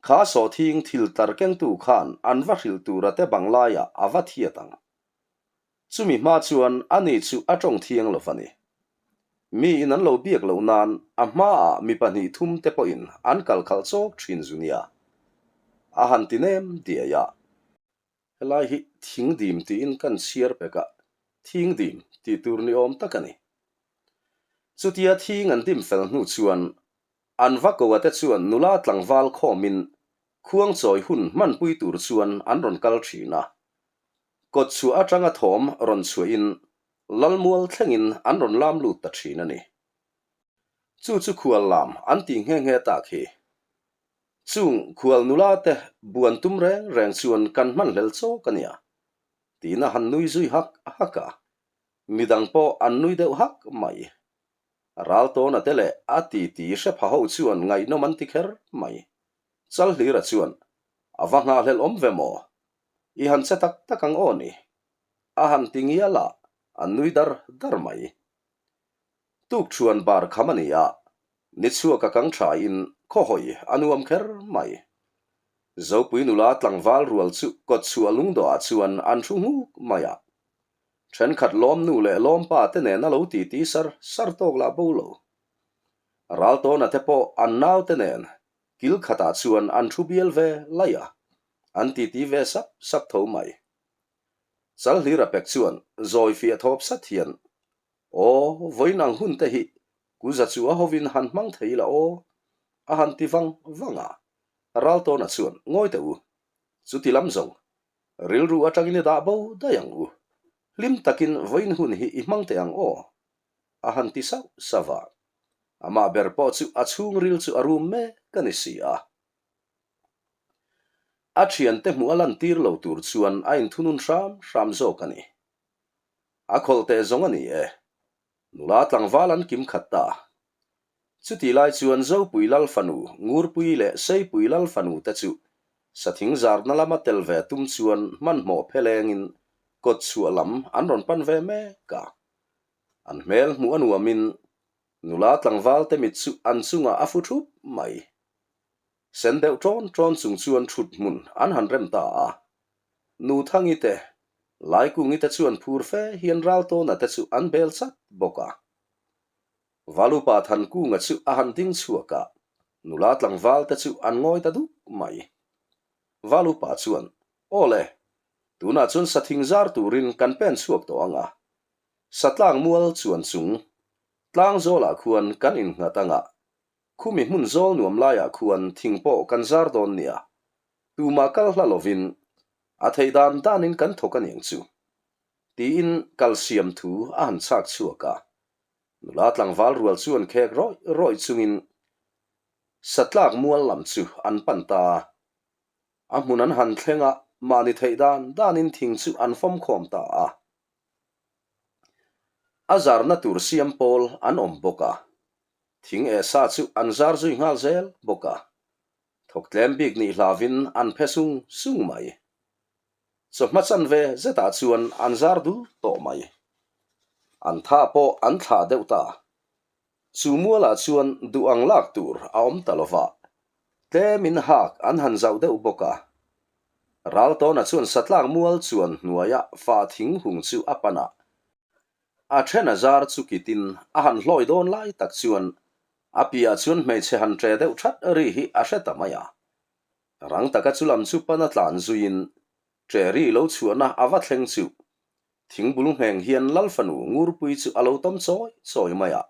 Kha sawthing thil tlar kengtu khan an va hrilh tura te bang laiah a va thiat ang. Chumi hma chuan ani chu a tawng thiang lo va ni. Mi in an lo biak loh nan a hmaah mi pahnih thum te pawhin an kal khalh chawk thin zu nia. A han ti nem diai a. Helai hi thingdim tiin kan chhiar pek a, thingdim tih tur ni awm tak a ni. Chutia thing an dim fel hnu chuan an va ko a te chuan nula tlangval khawmin khuangchawi hun hmanpui tur chuan an rawn kal thin a. Kawtchhuah atanga thawm rawn chhuahin Lalmual thlengin an rawn lam lut ta thin a ni. Chu chu khual lam an tih nghe nghe tak hi. Chung khual nula te buan tum reng reng chuan kan hman hlel chawk a nia, tiin a han nui zui hak hak a. Midang pawh an nui deuh hak mai. Raltawna te leh a titi hre pha ho chuan ngaihnawm an ti kher mai. Chalhlira chuan, A va nghahhlelh awm ve maw? I han che tak tak ang aw ni? A han ti ngial a, a nui dar dar mai. Tukṭhuan bar kham a ni a, ni chhuak a kang ṭhain khawhawi a nuam kher mai. Zopui nula tlangval rual chu kawtchhuah lungdawhah chuan an thu nghuk mai a. Ṭhenkhat lawmnu leh lawmpa te nen a lo titi sar sar tawk lah bo lo. Raltawna te pawh an naute nen kil khatah chuan an thu bial ve laih a, an titi ve sap sap tho mai. Chalhlira pek chuan zawi fiah thawp sat hian, Aw, vawiin ang hun te hi Kuza chu a hovin han hmang thei la aw, a han ti vang vang a. Raltawna chuan, Ngawi teh u, chuti lam zawng, rilru atangin i dah bo daih ang u. Hlim takin vawiin hun hi i hmang teh ang aw, a han ti sauh sauh a. Amah ber pawh chu a chhungril chu a rum mek a ni si a. A thiante hmuh a lantir lo tur chuan a inthunun hram hram zawk a ni. A khawlh teh zawng a ni e. Nula tlangval an kim khat ta. Chutih lai chuan Zopui Lal fanu, Ngurpui leh Seipui Lal fanu te chu sathing zarna lama tel ve tum chuan hmanhmawh phelengin kawtchhuah lam an rawn pan ve mek a. An hmel hmuh a nuamin nula tlangval te mit chu an chungah a fu thup mai. Sen deuh ṭawn ṭawn chung chuan ṭhut hmun an han rem ta a. Nu Thangi te, Laikungi te chuan phur fe hian Raltawna te chu an bel chat bawk a. Valupa Thankunga chu a han ding chhuak a, nula tlangval te chu an ngawi ta duk mai. Valupa chuan, Aw le, tunah chuan sathing zar turin kan pen chhuak tawh ang a. Satlang mual chuan chung tlangzawlah khuan kan innghat ang a, Khumi hmun zawl nuam laiah khuan thing pawh kan zar dawn nia, tumah kal hla lovin a theih dan danin kan thawk a niang chu, tiin kal siam thu a han chhak chhuak a. Nula tlangval rual chuan khek rawih rawih chungin Satlak mual lam chu an pan ta a. A hmun an han thleng a, mahni theih dan danin thing chu an fawm khawm ta a. A zarna tur siam pawl an awm bawk a. Thing eh sa chu an zar zui nghal zel bawk a, thawk tlem bik nih hlavin an phe sung sung mai. Chawhma chanve zetah chuan an zar dul tawh mai. An tha pawh an thlah deuh ta. Chu mualah chuan duh ang lak tur a awm ta lova, tlemin hak an han zauh deuh bawk a. Raltawna chuan satlak mual chuan hnuaia fa thing hung chu a pan a, A then a zar chu kitin a han hlawi dawn lai tak chuan a piah chuan hmeichhe han ṭe deuh that ri hi a hre ta mai a. Rang taka chu lam chu pana tlan zuiin. Ṭeri lo chhuahna a va thleng chu thingbul ngheng hian Lal fanu Ngurpui chu a lo tawm chawi chawi mai a.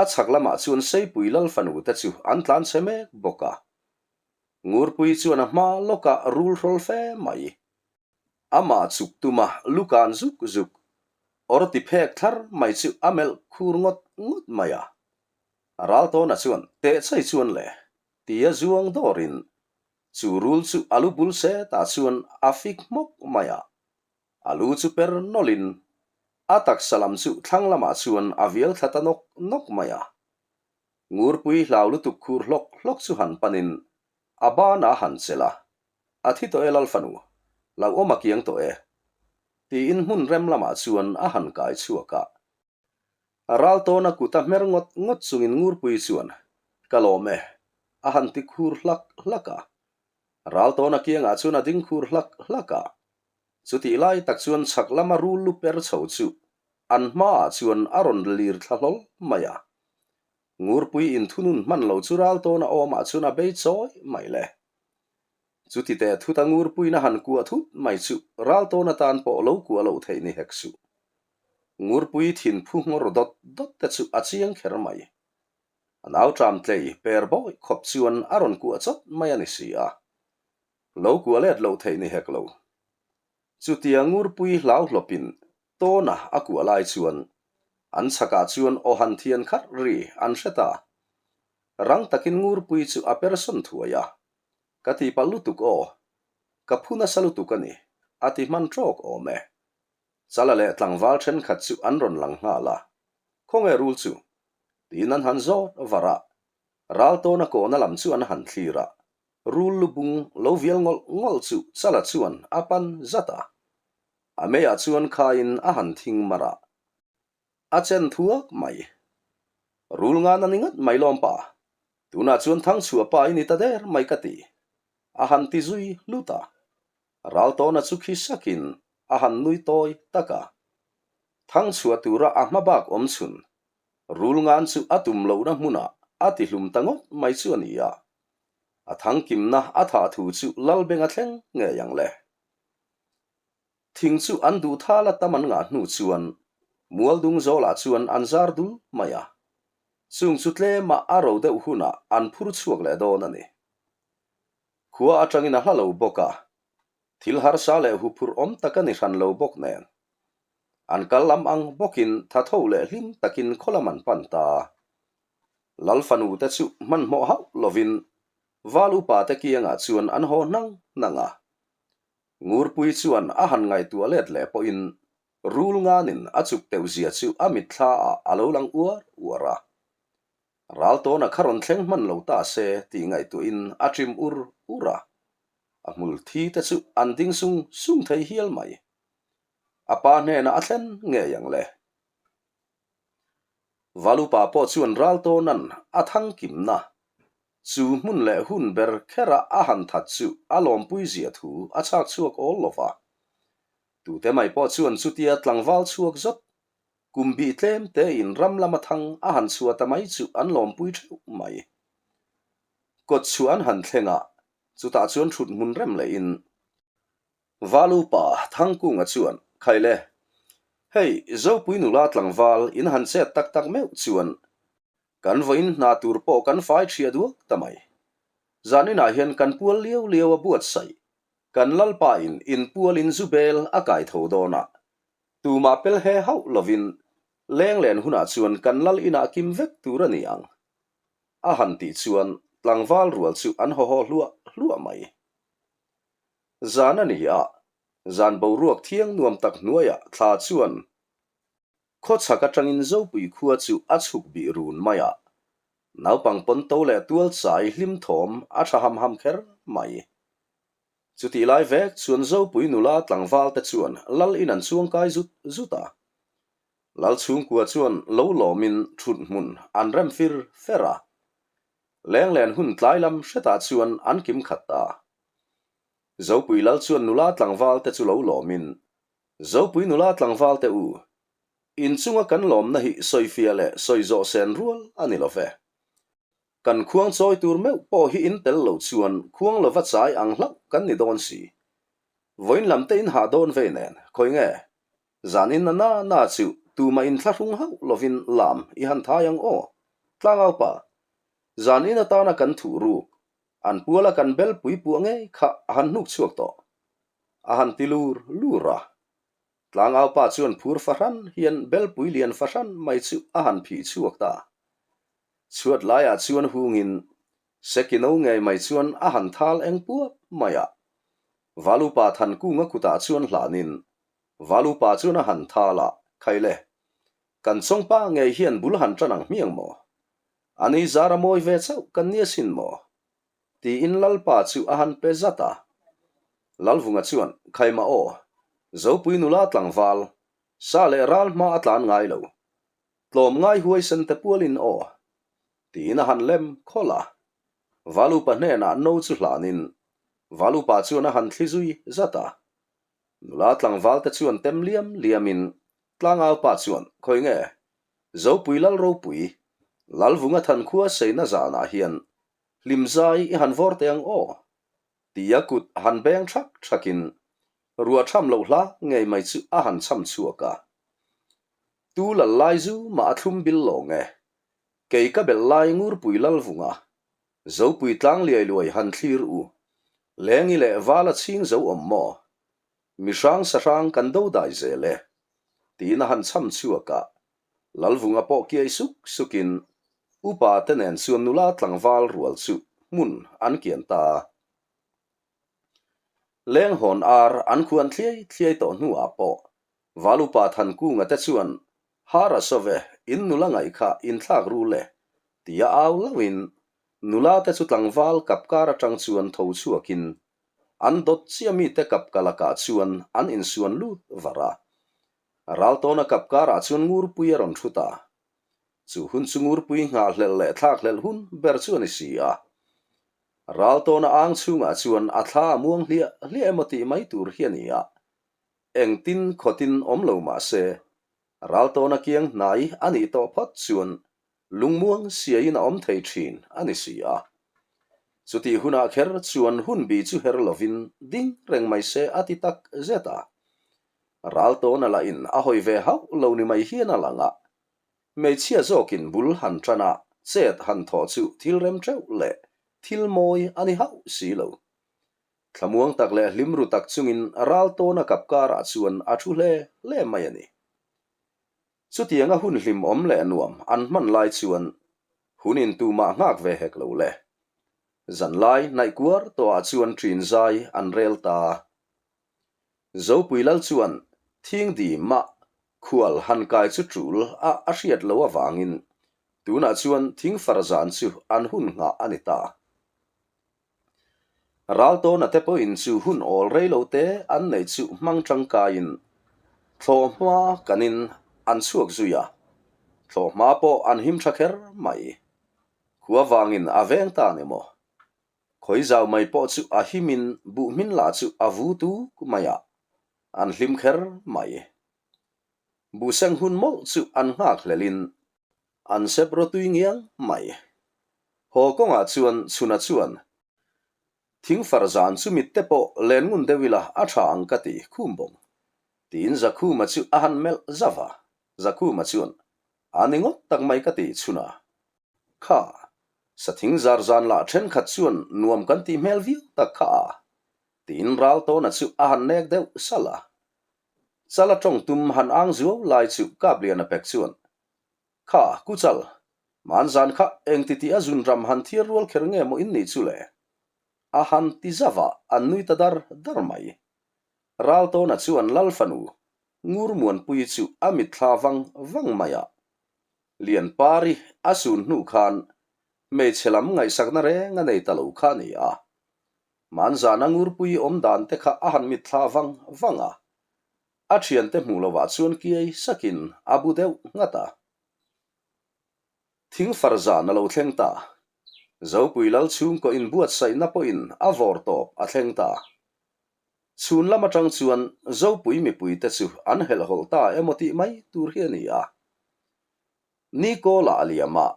A chhak lamah chuan Seipui Lal fanu te chu an tlan chhe mek bawk a. Ngurpui chuan a hma lawkah rul hrawl fe mai. Amah chuk tuma lukan zuk zuk awr ti phek thlar mai chu a melh khur ngawt ngawt mai a. Raltawna chuan tehchai chuan le tia zuang dawrin Chu rul chu a lu bul setah chuan a fik hmawk mai a, a lu chu per nawlhin a taksa lam chu thlang lamah chuan a vial thla ta nawk nawk mai a. Ngurpui hlau lutuk khur hlawk hlawk chu han panin a banah a han chelh a, A thi tawh e Lalfanu, hlauhawm a kiang tawh e, tiin hmun rem lamah chuan a han kai chhuak a. Raltawna kut a hmer ngawt ngawt chungin Ngurpui chuan, Ka lawm e, a han ti khur hlak hlak a. Raltawna kiangah chuan a ding khur hlak hlak a. Chutih lai tak chuan chhak lama rul lu per chho chu an hmaah chuan a rawn lir thla hlawl mai a. Ngurpui inthunun hman lo chu Raltawna awmah chuan a bei chawi mai le. Chuti teh thut a Ngurpuiin a han kuah thut mai chu Raltawna tan pawh lo kuah loh theih ni hek suh. Ngurpui thin phu nghawr dawt dawt te chu a chiang kher mai. A nau ṭam tlei per bawi khawp chuan a rawn kuah chawt mai a ni si a. Lo kuah let loh theih ni hek lo. Chutia Ngurpui hlau hlawpin tawna a kuah lai chuan an chhakah chuan aw han thian khat ri an hre ta. Rang takin Ngurpui chu a per sawn thuai a. Ka ti palh lutuk aw. Ka phu nasa lutuk a ni, a ti hman ṭawk awm e. Chala leh tlangval thenkhat chu an rawn lang nghal a, Khawnge rul chu? tiin an han zawt var a, ral tawna kawhna lam chu an han thlir a, rul lu bung lo vial ngawlh ngawlh chu Chala chuan a pan zat a, a meiah chuan khaiin a han thing mar a, a chen thuak mai. Rul ngan a ni ngat mai lawm pa, tunah chuan Thangchhuah pa i ni ta der mai ka ti, a han ti zui hlut a. Raltawna chu khi sakin a han nui tawi tak a. Thangchhuah tura a hma bak awm chhun, rul ngan chu a tum lohna hmunah a ti hlum ta ngawt mai chu a ni a. A thangkimna a thah thu chu Lalbenga thleng ngei ang le. Thing chu an duh thal a tam an ngah hnu chuan Mualdung zawlah chuan an zar dul mai a. Chung chu tlemah a ro deuh hunah an phur chhuak leh dawn a ni. Khua atangin a hla lo bawk a, thil harsa leh huphurh awm tak a ni hran lo bawk nen. An kal lam ang bawkin thatho leh hlim takin khaw lam an pan ta. Lal fanu te chu hmanhmawh hauh lovin Val upa te kiangah chuan an haw hnang hnang a. Ngurpui chuan a han ngaihtuah let leh pawhin rul nganin a chuk teuh zia chu a mitthla ah a lo lang uar uar a. Raltawna kha rawn thleng hman lo ta se tih ngaihtuahin a ṭim ur ur a, a hmul thi te chu an ding sung sung thei hial mai. A pa hnenah a thlen ngei ang le. Valupa pawh chuan Raltawna'n a thangkimna chu hmun leh hun ber kherah a han that chu a lawmpui zia thu a chhak chhuak awl lo va. Tute mai pawh chuan chutia tlangval chhuak zawt Kum bih tlem tein ram lama thang a han chhuah ta mai chu an lawmpui theuh mai. Kawt chhuah an han thleng a, chutah chuan thut hmun rem lehin Valupa Thangkunga chuan, Khaile, hei Zopui nula tlangval in han chet tak tak meuh chuan kan vawiin hna tur pawh kan fai ṭhia duak ta mai. Zaninah hian kan pual liau liau a buatsaih, kan Lalpa in inpualin zu bel a kai tho dawn a, Tumah pel he hauh lovin lenglen hunah chuan kan lal inah kim vek tur a ni ang. A han tih chuan tlangval rual chu an haw haw hluah hluah mai. Zan a ni a, zan boruak thiang nuam tak hnuaiah thla chuan khawchhak atangin Zopui khua chu a chhuk bih run mai a, naupang pawnto leh tual chai hlim thawm a tha ham ham kher mai. Chutih lai vek chuan Zopui nula tlangval te chuan Lal in an chuang kai zut zut a. Lal chhungkua chuan lo lawmin thut hmun an rem fir fer a. Lenglen hun tlai lam hretah chuan an kim khat ta. Zopui Lal chuan nula tlangval te chu lo lawmin, Zopui nula tlangval te u, inchunga kan lawmna hi sawifiah leh sawi zawh sen rual a ni lo ve. Kan khuang chawi tur meuh pawh hi in tel lo chuan khuang lova chai ang hlauh kan ni dawn si. Vawiin lam te in hah dawn vei nen, khawi nge? Zan in na na na chu tumah in thlahrung hauh lovin lam i han thai ang aw. Tlangaupa, zan in atana kan thuh ruk, an puala kan belpui puah ngei kha a han hnuk chhuak tawh. A han ti lur lur a. Tlangaupa chuan phur fahran hian belpui lian fahran mai chu a han phih chhuak ta. Chhuat laiah chuan hungin Sekino ngei mai chuan a han thal eng puap mai a. Valupa Thankunga kutah chuan hlanin Valupa chuan a han thal a, Khaile, kan chawngpa ngei hian bul han tan ang hmiang maw? Ani zar a mawi ve chauh kan ni asin maw? Tiin Lalpa chu a han pe zat a. Lalvunga chuan, Khaima aw, Zopui nula tlangval, sa leh ral hma a tlan ngai lo. Tlawm ngai huaisen te pualin aw. Tiin a han lem khawlh a. Valupa hnenah no chu hlanin Valupa chuan a han thli zui zat a. Nula tlangval te chuan tem liam liamin Tlangau pa chuan, Khawi nge? Zopui Lal ropui, Lalvunga thankhua seina zanah hian hlimzai i han vawr teh ang aw? Tia kut han beng thak thakin ruah tham loh hla ngei mai chu a han cham chhuak a. Tu lal lai zu mah a thlum bil lawng e. Kei ka belh lai Ngurpui Lalvunga, Zopui tlang liai luai han thlir u. Lengi leh vala chhing zo awm maw? Mi hrang sa hrang kan do dai zel e. Tiin a han cham chhuak a. Lalvunga pawh kiai suk sukin upa te nen chuan nula tlangval rual chu hmun an kian ta a. Lenghawn ar an khuan thliai thliai tawh hnuah pawh Valupa Thankunga te chuan Har a saw ve, in nula ngaih kha inthlak ru le, tia au lauhin nula te chu tlangval kap kar atang chuan tho chhuakin an dawt chiah mite kap ka lakah chuan an insuan lut var a. Raltawna kap karah chuan Ngurpui a rawn thu ta. Chu hun chu Ngurpui nghahhlelh leh thlakhlelh hun ber chu a ni si a. Raltawna ang chhungah chuan a thla a muang hliah hliah emaw tih mai tur hi a ni a. Engtin khawtin awm lo mah se, Raltawna kiang hnai a nih tawh phawt chuan lungmuang siaiin a awm thei thin a ni si a. Chutih hunah kher chuan hunbi chu her lovin ding reng mai se a ti tak zet a. Raltawna lahin a hawi ve hauh lo ni mai hian a lang a. Hmeichhia zawkin bul han tan a, chet han thawh chu thil rem teuh leh thil mawi a ni hauh si lo. Thlamuang tak leh hlim ru tak chungin Raltawna kap karah chuan a thu hle hle mai a ni. Chutianga hun hlimawm leh nuam an hman lai chuan hunin tumah nghak ve hek lo le. Zanlai hnaih kuar tawhah chuan ṭin zai an rel ta. Zopui Lal chuan thingdi mah khual han kai chu ṭul a a hriat lo avangin tunah chuan thingfar zan chu an hun nghah a ni ta. Raltawna te pawhin chu hun awl rei lo te an neih chu hmang tangkaiin thlawhhma kanin an chhuak zui a, thlawhhma pawh an him tha kher mai. Khua vangin a veng ta ni maw? Khawi zau mai pawh chu a himin buhhmin lah chu a vu tuk mai a, an hlim kher mai. Buhseng hun mawlh chu an nghak hlelin an sep rawtui ngiang mai. Haw kawngah chuan Chhuna chuan, Thingfar zan chu mitte pawh len ngun deuh ila a tha ang ka ti, khum bawng. Tiin Zakhuma chu a han melh zauh a. Zakhuma chuan, A ni ngawt tak mai ka ti, Chhuna. Kha, sathing zar zan lah thenkhat chuan nuam kan tih hmel viau tak kha a, tiin Raltawna chu a han nek deuh salh a. Chala tawng tum han ang zuau lai chu Kapliana pek chuan, Kha, ku Chal, man zan kha engti tih a zun ram han thiar rual kher nge maw in nih chu le? A han ti zauh a, an nui ta dar dar mai. Raltawna chuan Lal fanu Ngurmuanpuii chu a mitthla vang vang mai a. Lianpari a sun hnu khan hmeichhe lam ngaihsakna reng a nei ta lo kha a ni a. Manzana Ngurpui awm dan te kha a han mitthla vang vang a. A thiante hmuh lovah chuan kiai sakin a bu deuh nghat a. Thingfar zan a lo thleng ta. Zopui Lal chhungkaw inbuatsaihna pawhin a vawr tawp a thleng ta. Chhun lam atang chuan Zopui mipuite chu an helhhawlh ta emaw tih mai tur hi a ni a. Ni kawlah a liam a,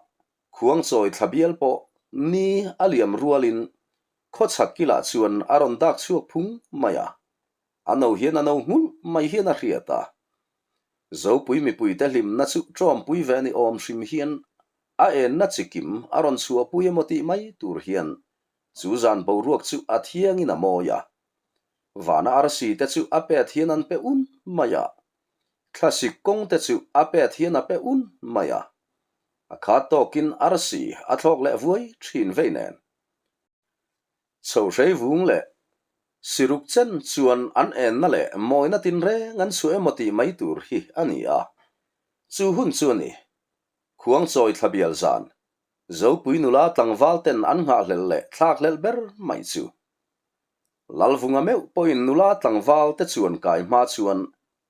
khuangchawi thla bial pawh ni a liam rualin khawchhak kilah chuan a rawn dak chhuak phung mai a. A no hian a no nghulh mai hian a hriat a. Zopui mipuite hlimna chu ṭawmpui ve ni awm hrim hian a enna chikim a rawn chhuahpui emaw tih mai tur hian chu zan boruak chu a thiangin a mawi a. Vana arsi te chu a pet hian an pe un mai a, thlasik kawng te chu a pet hian a pe un mai a. A khat tawkin arsi a thlawk leh vuai thin vei nen. Chhohrei vung leh siruk chen chuan an enna leh mawina tinreng an chhuah emaw tih mai tur hi a ni a. Chu hun chu a ni. Khuangchawi thla bial zan, Zopui nula tlangval ten an nghahhlelh leh thlakhlelh ber mai chu. Lalvunga meuh pawhin nula tlangval te chuan kai hma chuan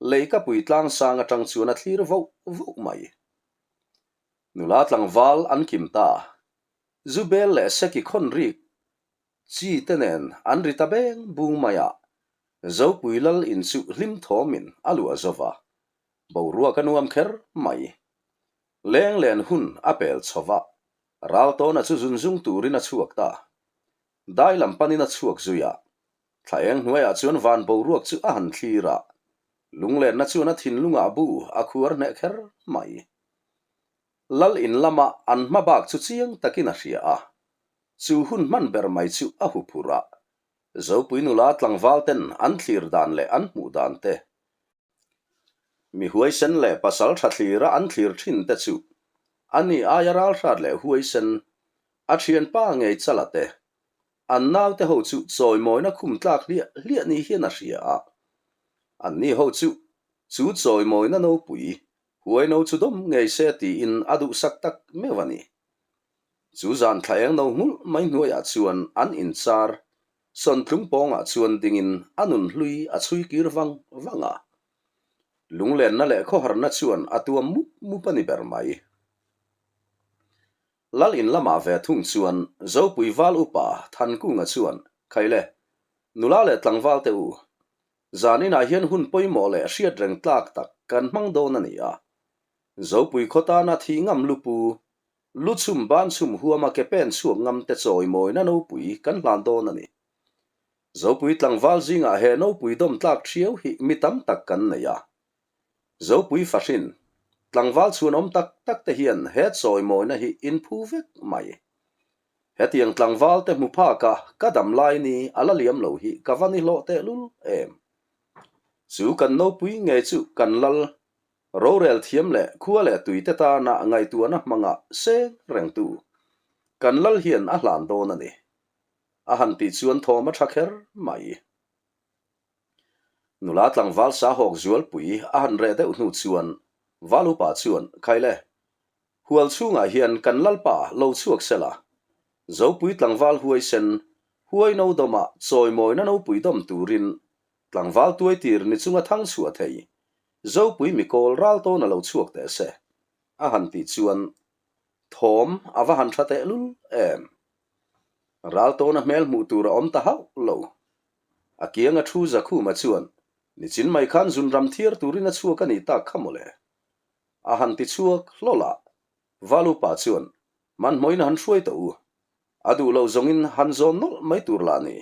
leikapui tlangsang atang chuan a thlir voh voh mai. Nula tlangval an kim ta. Zubel leh Seki khawn rik chi te nen an ri ta beng bung mai a, Zopui lal in chu hlim thawmin a luah zo va, boruak a nuam kher mai. Leng len hun a pel chho va, Raltawna chu zun zung turin a chhuak ta. Dai lam panin a chhuak zui a, thla eng hnuaiah chuan van boruak chu a han thlir a, lunglenna chuan a thinlungah bu a khuar hneh kher mai. Lal in lama an hma bak chu chiang takin a hria a, chu hun hman ber mai chu a hu phurh a, Zopui nula tlangval ten an thlir dan leh an hmuh dan te, mi huaisen leh pasal tha thlira an thlir thin te chu a ni aia ralhrat leh huaisen a thianpa ngei chala te, an naute ho chu chawimawina khum tlak hliah hliah ni hian a hria a, anni ho chu chu chawimawina nopui Huaino chu dawm ngei se tiin a duhsak tak meuh a ni. Chu zan thla eng no nghulh mai hnuaiah chuan an inchar sawntlung pawngah chuan dingin a nun hlui a chhui kir vang vang a. Lunglenna leh khawharna chuan a tuam mup mup a ni ber mai. Lal in lamah ve thung chuan Zopui Val Upa Thankunga chuan, Khaile, nula leh tlangval te u, Zan inah hian hun pawimawh leh hriat reng tlak tak kan hmang dawn a ni a. Zopui khaw tana thih ngam lupu, lu chhum ban chhum huama ke pen chhuak ngam te chawimawina nopui kan hlan dawn a ni. Zopui tlangval zingah he nopui dawm tlak thiau hi mi tam tak kan nei a. Zopui fahrin, tlangval chhuanawm tak tak te hian he chawimawina hi inphu vek mai. Hetiang tlangval te hmu phak a ka dam lai ni a la liam lo hi ka va ni hlawh tehlul em. Chu kan nopui ngei chu kan lal rorel thiam leh khua leh tui te tana ngaihtuahna hmanga seng rengtu kan lal hian a hlan dawn a ni. A han tih chuan thawm a tha kher mai. Nula tlangval sahawk zualpui a han reh deuh hnu chuan Valupa chuan, Khaile, Hual chhungah hian kan Lalpa lo chhuak sela, Zopui tlangval huaisen, huai no dawmah chawimawina nopui dawm turin tlangval tuaitir ni chunga thang chhuah thei, Zopui mikawl ral tawn a lo chhuak teh se, a han tih chuan thawm a va han tha tehlul em. Ral tawna hmel hmuh tur a awm ta hauh lo. A kianga thu Zakhuma chuan, Nichin mai khan zunram thiar turin a chhuak a nih tak kha mawle. A han ti chhuak hlawl a, Valupa chuan, Hmanhmawhin han hruai tawh u. A duh lo zawngin han zawn nawlh mai tur lah ni.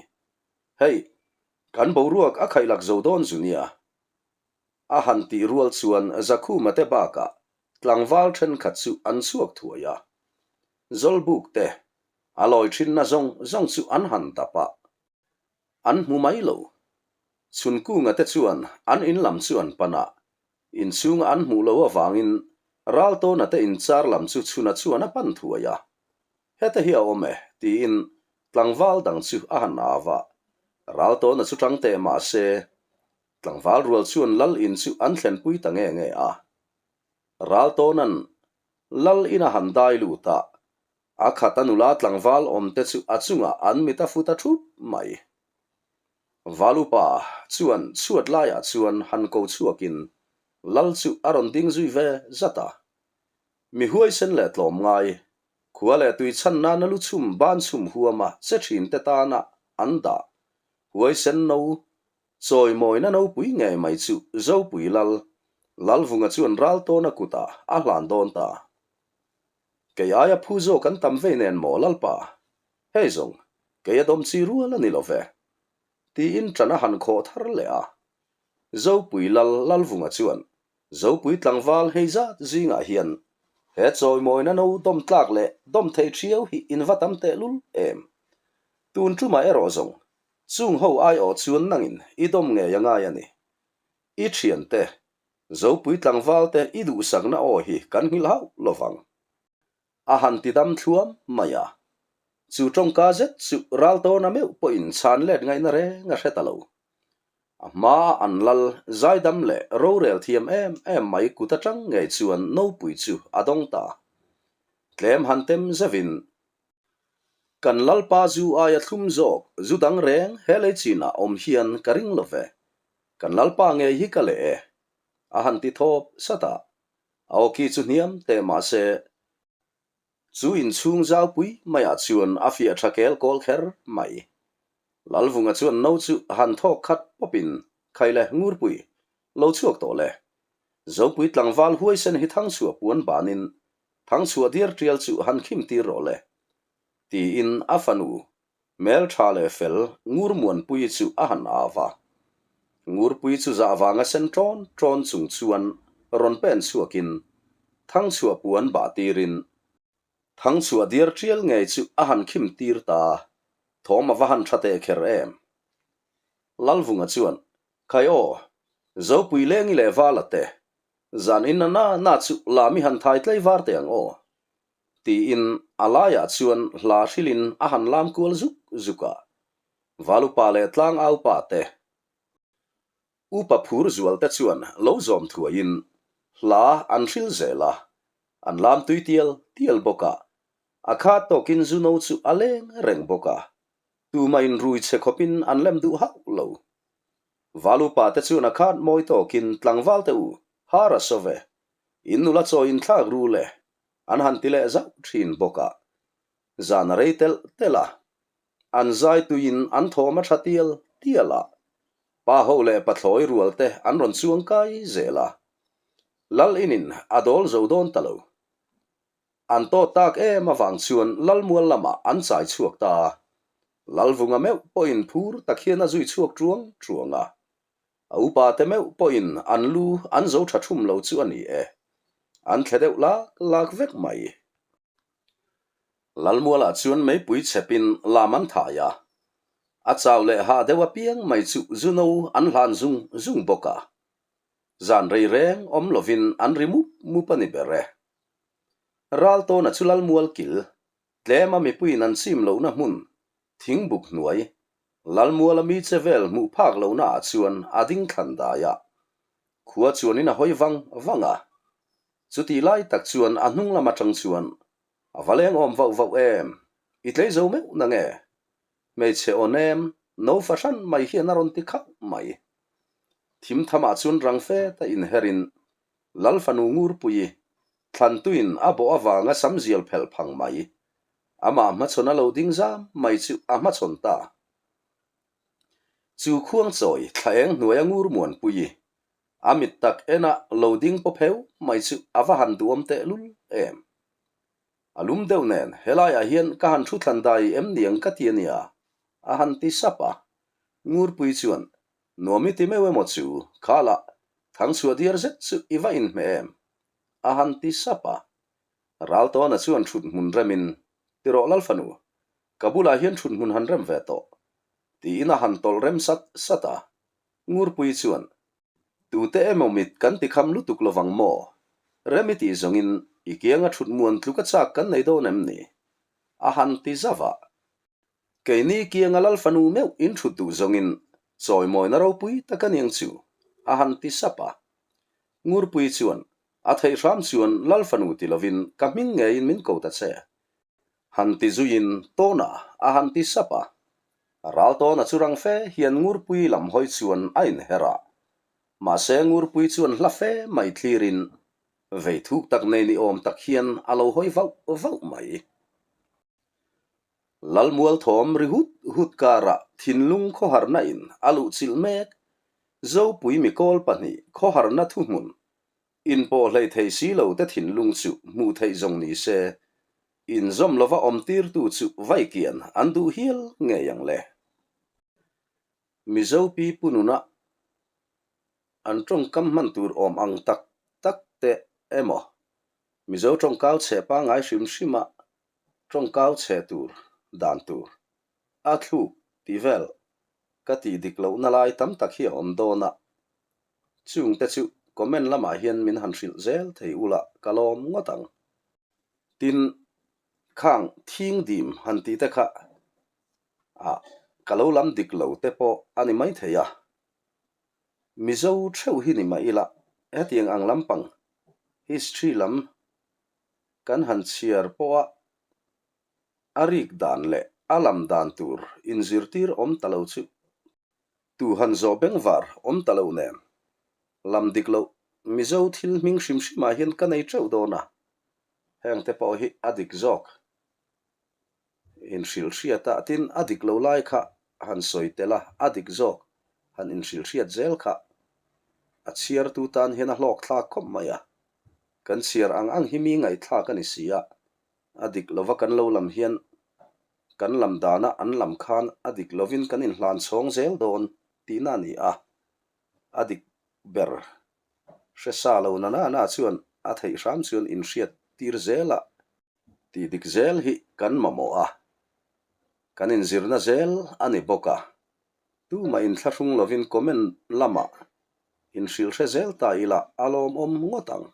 Hei, kan boruak a khaihlak zo dawn zu nia. A han tih rual chuan Zakhuma te bakah tlangval thenkhat chu an chhuak thuai a. Zawlbuk te, a lawi thinna zawng zawng chu an han dap a. An hmu mai lo. Chhunkunga te chuan an in lam chu an pan a, Inchhunga an hmuh loh avangin Raltawna te inchar lam chu chhuna chuan a pan thuai a. Heta hi a awm e, tiin tlangval dang chu a han au a. Raltawna chu tang teh mah se, tlangval rual chuan Lal in chu an thlenpui ta nge nge a. Raltawna'n Lal in a han dai lut a, a khat a nula tlangval awm te chu a chungah an mit a fu ta thup mai. Valupa chuan chhuat laiah chuan han ko chhuakin Lal chu a rawn ding zui ve zat a. Mi huaisen leh tlawm ngai, khua leh tui chhan nana lu chhum ban chhum huama che thin te tana an dah huaisen no chawimawina nopui ngei mai chu Zopui Lal, Lalvunga chuan Raltawna kutah a hlan dawn ta. Kei aia phu zawk an tam vei nen maw Lalpa? Hei zawng, kei a dawm chi rual a ni lo ve. Tiin ṭan a han khawh thar leh a. Zopui Lal Lalvunga chuan Zopui tlangval hei zat zingah hian he chawimawina no dawm tlak leh dawm thei thiau hi in va tam tehlul em? Tun tumah erawh zawng chung ho aiawh chuan nangin i dawm ngei a ngai a ni. I thiante, Zopui tlangvalte i duhsakna aw hi kan nghilh hauh lovang. A han ti dam thluam mai a. Chu tawngka zet chu Raltawna meuh pawhin chhan let ngaihna reng a hre ta lo. A hmaa an lal zaidam leh rorel thiam em em mai kut atang ngei chuan nopui chu a dawng ta. Tlem han tem zevin kan lalpa zu aia thlum zawk zu dang reng he lei chinah awm hian ka ring lo ve. Kan lalpa ngei hi ka leh e. A han ti thawp sat a. A awki chu hniam teh mah se, chu inchhung zaupui maiah chuan a fiah tha kel kawl kher mai. Lalvunga chuan no chu han thawk khat pawpin, Khai le, Ngurpui, lo chhuak tawh le. Zopui tlangval huaisen hi Thangchhuah puan banin Thangchhuah diar tial chu han khim tir rawh le, tiin a fanu Hmeltha leh fel Ngurmuanpuii chu a han au a. Ngurpuii chu zah vanga sen ṭawn ṭawn chung chuan rawn pen chhuakin Thangchhuah puan bah tirin Thangchhuah diar ṭial ngei chu a han khim tir ta, thawm a va han ṭha teh kher em. Lalvunga chuan, Khai aw, Zopui Lengi leh Vala te, zan in na na na chu lam i han thai tlei var teh ang aw. Tiin a laiah chuan hla hrilhin a han lam kual zuk zuk a. Valupa leh tlangaupa te, upa phur zual te chuan lo zawm thuaiin hla an hril zel a, an lam tui tial tial bawk a, a khat tawkin zu no chu a leng reng bawk a, tumah in rui chhe khawpin an lem duh hauh lo. Valupa te chuan a khat mawi tawkin tlangval te u, har a saw ve, in nula chawi inthlak ru le, An han ti leh zauh thin bawk a, zan a rei telh telh a, an zai tuiin an thawm a tha tial tial a, pa ho leh pathlawi rual te an rawn chuang kai zel a, Lal inin a dawl zo dawn ta lo. An tawt tak em avang chuan Lalmual lamah an chai chhuak ta a, Lalvunga meuh pawhin phur tak hian a zui chhuak truang truang a, A upa te meuh pawhin an lu an zo tha thum lo chu a ni e. An thle deuh lak lak vek mai. Lalmualah chuan meipui chhepin lam an thai a. A chau leh hah deuh apiang mai chu zu no an hlan zung zung bawk a. Zan rei reng awm lovin an ri mup mup a ni ber e. Raltawna chu Lalmual kil, tlema mipuiin an chim lohna hmun, thingbuk hnuai, Lalmuala mi che vel hmuh phak lohna ah chuan a ding thlan dai a, khua chuanin a hawi vang vang a. Chutih lai tak chuan a hnung lam atang chuan, A va leng awm vauh vauh em? I tlei zo meuh na nge? Hmeichhe aw nem, no fahran mai hian a rawn ti khauh mai. Thim thamah chuan rang fe ta inherin Lal fanu Ngurpuii, thlantuin a bawh avanga samzial phelh phang mai, amah hmachhawn a lo ding zam mai chu a hmachhawn ta. Chu khuangchawi thla eng hnuaia Ngurmuanpuii, a mit tak ena lo ding paw pheu mai chu a va han duhawm tehlul em. A lum deuh nen helaiah hian ka han thu thlan dai em niang ka ti ania, a han ti sap a. Ngurpuii chuan, Nuam i ti meuh emaw chu, khalah Thangchhuah diar zet chu i va inhmeh em? A han ti sap a. Raltawna chuan thut hmun remin, Ti rawh Lalfanu, ka bulah hian thut hmun han rem ve tawh. Tiin a han tawlh rem sat sat a. Ngurpuii chuan, Tute emaw mit kan ti kham lutuk lovang maw? Rem i tih zawngin i kianga thut muan tluk a chak kan nei dawn em ni? A han ti zauh a. Keini kianga Lalfanu meuh in thut duh zawngin chawimawina ropui tak a niang chu, a han ti sap a. Ngurpuii chuan, A theih hram chuan Lalfanu ti lovin ka hming ngeiin min ko ta che. Han ti zuiin Tawna a han ti sap a. Raltawna chu rang fe hian Ngurpuii lam hawi chuan a inher a. Mahse Ngurpuii chuan hla fe mai thlirin vei thuk tak nei ni awm tak hian a lo hawi vauh vauh mai. Lalmual thawm ri hut hut karah thinlung khawharna in a luhchilh mek. Zopui mikawl pahnih khawharna thuhmun inpawh hlei thei si lo te thinlung chu hmuh theih zawng ni se, inzawm lova awm tirtu chu vaikian an duh hial ngei ang le. Mizo pi pu nuna. An tawngkam hman tur awm ang tak tak te emaw Mizo tawngkau chhe pangngai hrim hrima tawngkau chhe tur dan tur a thluk tih vel ka tih dik lohna lai tam tak hi a awm dawn a, chungte chu comment lamah hian min han hrilh zel thei ula ka lawm ngawt ang. Tin, khang thing dim han tih te kha ah ka lo lam dik lo te pawh a ni maithei a, Mizo theuh hi ni mah ila hetiang ang lampang history lam kan han chhiar pawha a rik dan leh a lam dan tur inzirtir awm ta lo chu tu han zawh bengvar awm ta lo nen lam dik loh Mizo thil hming hrim hrimah hian ka nei teuh dawn a, heng te pawh hi a dik zawk. Inhrilhhriat a, tin a dik lo lai kha han sawi tel a, a dik zawk han inhrilhhriat zel kha a chhiartu tan hian a hlawk thlak khawp mai a. Kan chhiar ang ang hi mi ngaihthlak a ni si a, a dik lova kan lo lam hian kan lam dana an lam khan a dik lovin kan inhlan chhawng zel dawn tihna a ni a, a dik ber hre sa lo na na na chuan a theih hram chuan inhriat tir zel a. Tih dik zel hi kan mamawh a, kan inzirna zel a ni bawk a, tumah inthlahrung lovin comment lamah inhrilhre zel ta ila a lawmawm ngawt ang.